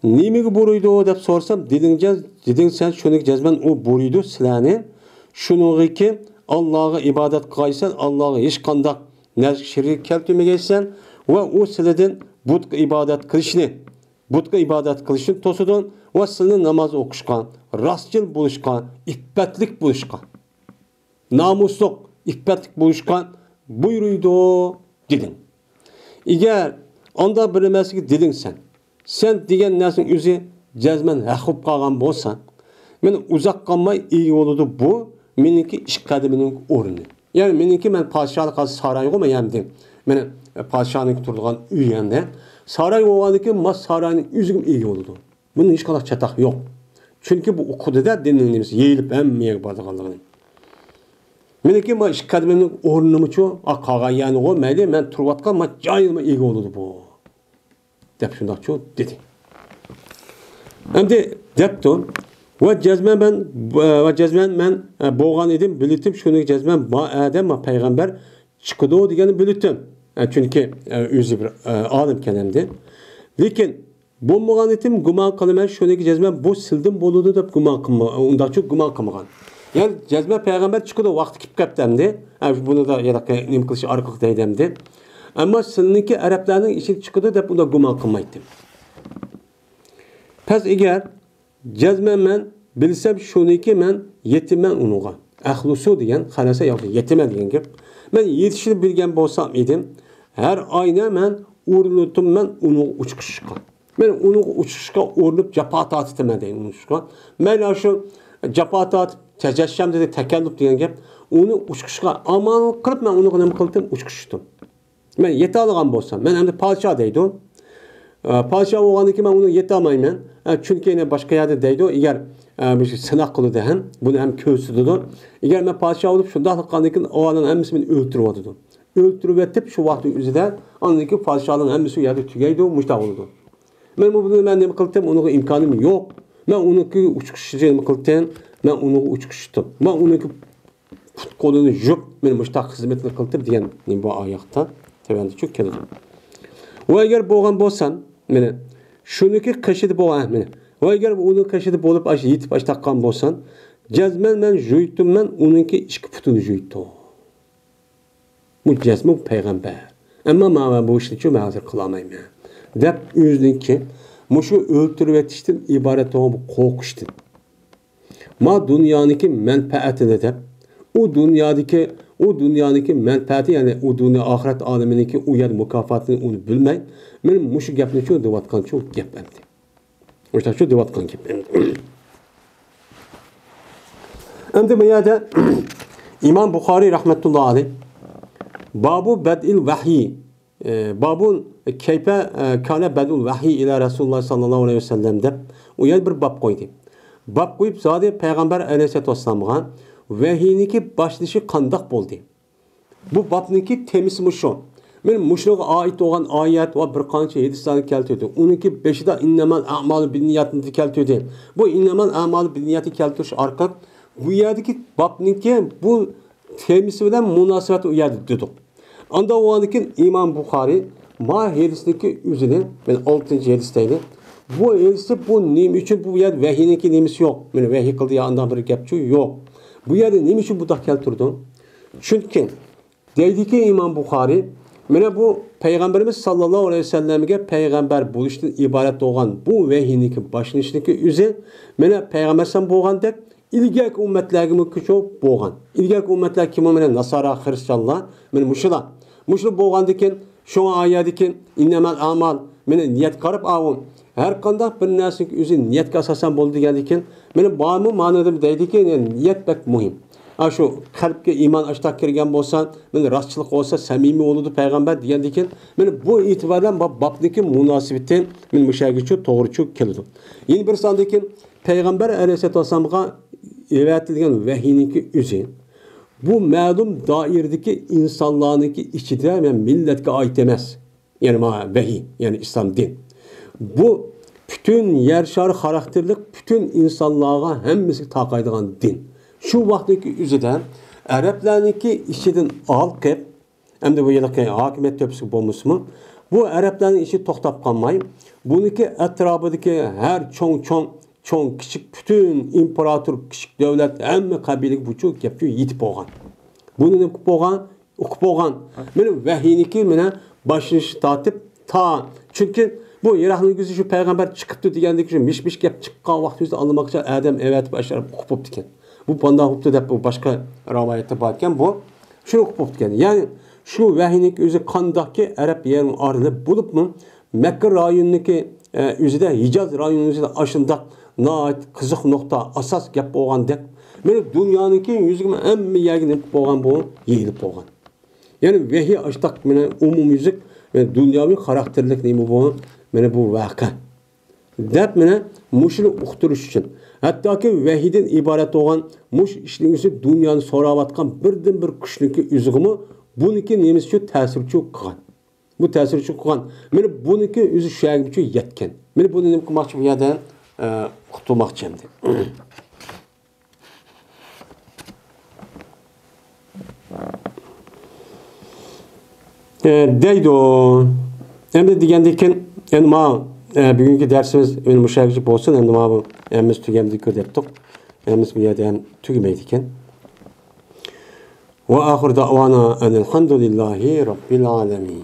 نېمىگە بۇيرۇيدۇ دەپ سورىسام، دېدىڭ جە-، دېدىڭ سەن شۇنى جەزمەن ئۇ بۇيرۇيدۇ سىلەرنى. شۇنىڭغىكى ئاللاغا ئىبادەت قىلغايسەن، ئاللاغا ھېچقانداق نەرسە شېرىك كەلتۈرمىگەيسەن ۋە ئۇ سىلىدىن بۇتقا ئىبادەت قىلىشنى، بۇتقا ئىبادەت قىلىشنى توسىدۇ ۋە سىلىنى ناماز ئوقۇشقا، راستچىل بولۇشقا، ئىپپەتلىك بولۇشقا، نامۇسلۇق، ئىپپەتلىك بولۇشقا بۇيرۇيدۇ، دېدىڭ. ئەگەر ئانداق بىر نەرسىگە دېدىڭ سەن، سەن دېگەن نەرسىنىڭ ئۆزى جەزمەن ھەق بولۇپ قالغان بولسا، مەن ئۇزاق قالماي ئىگە بولىدۇ بۇ مېنىڭكى ئىككى قەدىمىنىڭ ئورنى. يەنى مېنىڭكى، مەن پادىشاھلىق ھازىر سارايغۇ، مەن يەنى، مەن پادىشاھنىڭكى تۇرىدىغان ئۆي يەنى. ساراي بولغاندىن كېيىن، ما ساراينىڭ ئۆزىگىمۇ ئىگە بولىدۇ. بۇنىڭ ھېچقانداق چاتاق يوق. چۈنكى بۇ ئۇقىدىدە دىننىڭ نېمىسى يېيىلىپ ھەممە يەرگە بارىدىغانلىقىنى. مېنىڭكى ما ئىككى قەدىمىمنىڭ ئورنىمىچۇ، ئا، قالغان يەرنىغۇ، مەيلى، مەن تۇرۇۋاتقان ما جايىمغا ئىگە بولىدۇ بۇ. دەپ شۇنداقچۇ دېدى. ئەمدى دەپتۇ، ۋە جەزمەن مەن، ۋە جەزمەن مەن، ئە، بولغان ئىدىم، بىلىتىم شۇنى جەزمەن ما ئادەم، ما پەيغەمبەر چىقىدۇ دېگەننى بىلىتىم. ئە، چۈنكى، ئە، ئۆزى بىر، ئە، ئالىمكەن ئەمدى. لېكىن بولمىغان ئىدىم، گۇمان قىلىمەن شۇنىكى جەزمەن بۇ سىلدىن بولىدۇ دەپ گۇمان قىلما-، ئۇنداقچۇ گۇمان قىلمىغان. يەنى جەزمەن پەيغەمبەر چىقىدۇ، ۋاقتى كېلىپ قاپتۇ ئەمدى. ئە، بۇنى دا يەنە نېمە قىلىش ئارقىلىق دەيدۇ ئەمدى. ئەمما سىلنىڭكى ئەرەبلەرنىڭ ئىچىدە چىقىدۇ دەپ ئۇنداق گۇمان قىلمايتتىم. پەس ئەگەر جەزمەن مەن بىلسەم شۇنىكى مەن يېتىمەن ئۇنىڭغا. ئەخلۇسۇ دېگەن، خەلەسە ياخشى، يېتىمەن دېگەن گەپ. مەن يېتىشنى بىلگەن بولسام ئىدىم، ھەر ئاينى مەن ئۇرۇنۇتۇمەن ئۇنىڭغا ئۇچقۇچقا. مەن ئۇنىڭغا ئۇچقۇچقا ئۇرۇنۇپ جاپا تارتىتىمەن دەيدۇ ئۇچقۇچقا. مەن شۇ جاپا تارتىپ تەجەششەم دېدى، تەكەللۇپ دېگەن گەپ. ئۇنى ئۇچقۇچقا ئامال قىلىپ مەن ئۇنىڭغا نېمە قىلدىم؟ ئۇچقۇچ ئۇچتۇم. مەن يېتەلىغان بولسام، مەن ئەمدى پادىشاھ دەيدۇ. ئە، پادىشاھ بولغاندىن كېيىن مەن ئۇنى يېتەلمەيمەن. ئە، چۈنكى يەنە باشقا يەردە دەيدۇ، ئەگەر، ئە، بىر سىناق قىلىدۇ ھەم، بۇنى ھەم كۆرسىتىدۇ. ئەگەر مەن پادىشاھ بولۇپ شۇنداق قىلغاندىن كېيىن ئۇلارنىڭ ھەممىسى مېنى ئۆلتۈرۈۋاتىدۇ. ئۆلتۈرۈۋېتىپ شۇ ۋاقىتنىڭ ئۆزىدە ئاندىن كېيىن پادىشاھلارنىڭ ھەممىسى ئۇ يەردە تۈگەيدۇ، مۇشۇنداق بولىدۇ. مەن بۇنى مەن نېمە قىلدىم؟ ئۇنىڭغا ئىمكانىم يوق. مەن ئۇنىڭكى ئۇچقۇچىنى نېمە قىلدىم؟ مەن ئۇنىڭغا ئۇچقۇچ ئۇچتۇم. مەن ئۇنىڭكى پۇت قولىنى يۇيۇپ، مېنى مۇشۇنداق خىزمەتنى قىلدىم دېگەن نېمە بار ئاياقتا؟ تۆۋەندىچۇ كېلىدۇ. ۋە ئەگەر بولغان بولسام، مېنى شۇنىڭكى قېشىدا بولغان، مېنى. ۋە ئەگەر ئۇنىڭ قېشىدا بولۇپ، ئاش يېتىپ، ئاش تاققان بولسام، جەزمەن مەن يۇيتۇمەن ئۇنىڭكى ئىككى پۇتىنى يۇيتۇم. بۇ جەزمە پەيغەمبەر. ئەمما مانا بۇ ئىشنىچۇ مەن ھازىر قىلالمايمەن. دەپ ئۆزىنىڭكى مۇشۇ ئۆلتۈرۈۋېتىشتىن ئىبارەت بولغان بۇ قورقۇشتىن. ما دۇنيانىڭكى مەنپەئەتىنى دەپ، ئۇ دۇنيادىكى، ئۇ دۇنيانىڭكى مەنپەئەتى، يەنى ئۇ دۇنيا ئاخىرەت ئالىمىنىڭكى ئۇ يەر مۇكاپاتىنى ئۇنى بىلمەي، مېنىڭ مۇشۇ گەپنىچۇ دەۋاتقانچۇ گەپ ئەمدى. مۇشۇنداقچۇ دەۋاتقان گەپ ئەمدى. ئەمدى بۇ يەردە ئىمام بۇخارىي رەھمەتۇللا ئەلەيھ بابۇ بەدئىل ۋەھيى، ئە، بابۇ كەيپە، ئە، كانە بەدئۇل ۋەھيى ئىلە رەسۇلىللا ساللاللاھۇ ئەلەيھى ۋەسەللەم دەپ، ئۇ يەردە بىر باب قويدى. باب قويۇپ، زادى پەيغەمبەر ئەلەيھىسسالاتۇ ۋەسسالامغا ۋەھىينىڭكى باشلىشى قانداق بولدى؟ بۇ بابنىڭكى تېمىسى مۇشۇ. مەن مۇشۇنىڭغا ئائىت بولغان ئايەت ۋە بىر قانچە ھەدىسلەرنى كەلتۈردۈم. ئۇنىڭكى بېشىدا ئىننەمەل ئەمالۇ بىننىياتنى كەلتۈردى. بۇ ئىننەمەل ئەمالۇ بىننىياتنى كەلتۈرۈش ئارقىلىق بۇ يەردىكى بابنىڭكى بۇ تېمىسى بىلەن مۇناسىۋەتنى ئۇ يەردە دېدۇق. ئاندىن ئۇنىڭدىن كېيىن ئىمام بۇخارىي ما ھەدىسنىڭكى ئۆزىنى، مەن ئالتىنچى ھەدىس دەيلى. بۇ ھەدىستە بۇ نېمە ئۈچۈن بۇ يەردە ۋەھىينىڭكى نېمىسى يوق؟ مەن ۋەھىي قىلدى يا ئانداق بىر گەپچۇ يوق. بۇ يەردە نېمە ئۈچۈن بۇنداق كەلتۈردۈم؟ چۈنكى دەيدىكى ئىمام بۇخارىي، مانا بۇ پەيغەمبىرىمىز ساللاللاھۇ ئەلەيھى ۋەسەللەمگە پەيغەمبەر بولۇشتىن ئىبارەت بولغان بۇ ۋەھىينىڭكى باشلىنىشىنىڭكى ئۆزى، مانا پەيغەمبەر ئەلەيھىسسالام بولغاندەك، ئىلگەركى ئۈممەتلەرگىمۇ كۆچۈپ بولغان. ئىلگەركى ئۈممەتلەر كىم؟ مانا ناسارا، خرىستىيانلار، مانا مۇشۇلار. مۇشۇلار بولغاندىكىن، شۇڭا ئايەدىكى ئىننەمەل ئەمال، مانا نىيەتكە قاراپ ئاۋۇ. ھەر قانداق بىر نەرسىنىڭ ئۆزى نىيەتكە ئاساسەن بولىدۇ دېگەندىكىن، مانا بارمۇ مەنىدىن دەيدىكى، يەنى نىيەت بەك مۇھىم. ئاشۇ قەلبكە ئىمان ئاشتاق كىرگەن بولسا، مانا راستچىلىق بولسا، سەمىمىي بولىدۇ پەيغەمبەر دېگەندىكىن، مانا بۇ ئېتىبار بىلەن باب-، بابنىڭكى مۇناسىۋىتى مانا مۇشۇ يەرگىچۇ توغرىچۇ كېلىدۇ. يەنە بىرسى ئاندىكىن پەيغەمبەر ئەلەيھىسسالاتۇ ۋەسسالامغا ئەۋەتىلگەن ۋەھىينىڭكى ئۆزى بۇ مەلۇم دائىرىدىكى ئىنسانلارنىڭكى ئىچىدە ۋە مىللەتكە ئائىت ئەمەس. يەنى ما ۋەھىي، يەنى ئىسلام دىن. بۇ پۈتۈن يەر شارى خاراكتېرلىك پۈتۈن ئىنسانلارغا ھەممىسىگە تارقايدىغان دىن. شۇ ۋاقىتتىكى ئۆزىدە ئەرەبلەرنىڭكى ئىچىدىن ھالقىپ، ئەمدى بۇ ھېلىقى ھاكىمىيەت تۆپىسى بولمىسىمۇ، بۇ ئەرەبلەرنىڭ ئىچىدە توختاپ قالماي، بۇنىڭكى ئەتراپىدىكى ھەر چوڭ-چوڭ، چوڭ-كىچىك پۈتۈن ئىمپېراتور، كىچىك دۆلەت، ھەممە قەبىلىگە بۇچۇ گەپچۇ يېتىپ بولغان. بۇنى نېمە قىلىپ بولغان؟ ئۇقۇپ بولغان. مانا ۋەھىينىڭكى مانا باشلىنىشى تارتىپ تا، چۈنكى بۇ ئىراقنىڭ ئۆزى شۇ پەيغەمبەر چىقىپتۇ دېگەندىكى شۇ مىش-مىش گەپ چىققان ۋاقتىمىزدا ئاللىماقچە ئادەم ئەۋەتىپ ئاشۇ ئۇقۇپ بوپتىكەن. بۇ باندا بوپتۇ دەپ بۇ باشقا رىۋايەتتە باركەن، بۇ شۇنى ئۇقۇپ بوپتىكەن. يەنى شۇ ۋەھىينىڭكى ئۆزى قانداقكى ئەرەب يېرىنىڭ ئارىلىپ بولۇپمۇ، مەككە رايونىنىڭكى، ئە، ئۆزىدە، ھىجاز رايونىنىڭ ئۆزىدە ئاشۇنداق ناھايىتى قىزىق نۇقتا، ئاساس گەپ بولغاندەك، مانا دۇنيانىڭكى يۈزىگە ھەممە يەرگە نېمە بولغان بۇ؟ يېيىلىپ بولغان. يەنى ۋەھىي ئاشتاق مانا ئومۇميۈزلۈك، مانا دۇنياۋى خاراكتېرلىك نېمە بۇ؟ مانا بۇ ۋەقە. دەپ مانا مۇشۇنى ئۇقتۇرۇش ئۈچۈن. ھەتتاكى ۋەھىيدىن ئىبارەت بولغان مۇشۇ ئىشنىڭ ئۆزى دۇنيانى سوراۋاتقان بىردىنبىر كۈچنىڭكى ئۆزىگىمۇ بۇنىڭكى نېمىسى شۇ تەسىر شۇ قىلغان. بۇ تەسىر شۇ قىلغان. مانا بۇنىڭكى ئۆزى شۇ يەرگىچە يەتكەن. مانا بۇنى نېمە قىلماقچى بۇ يەردە؟ ئە، ئۇقتۇرماقچى ئەمدى. ئە، دەيدۇ. ئەمدى دېگەندىن كېيىن، ئەمدى ما، ئە، بۈگۈنكى دەرسىمىز ئەمدى مۇشۇ يەرگىچە بولسۇن. ئەمدى ما بۇ ھەممىسى تۈگەمدىكۇ دەپتۇق. ھەممىسى بۇ يەردە ھەم تۈگىمەيدىكەن. ۋە ئاخىرۇ دەئۋانا ئەنىل ھەمدۇلىللاھى رەببىل ئالەمىن.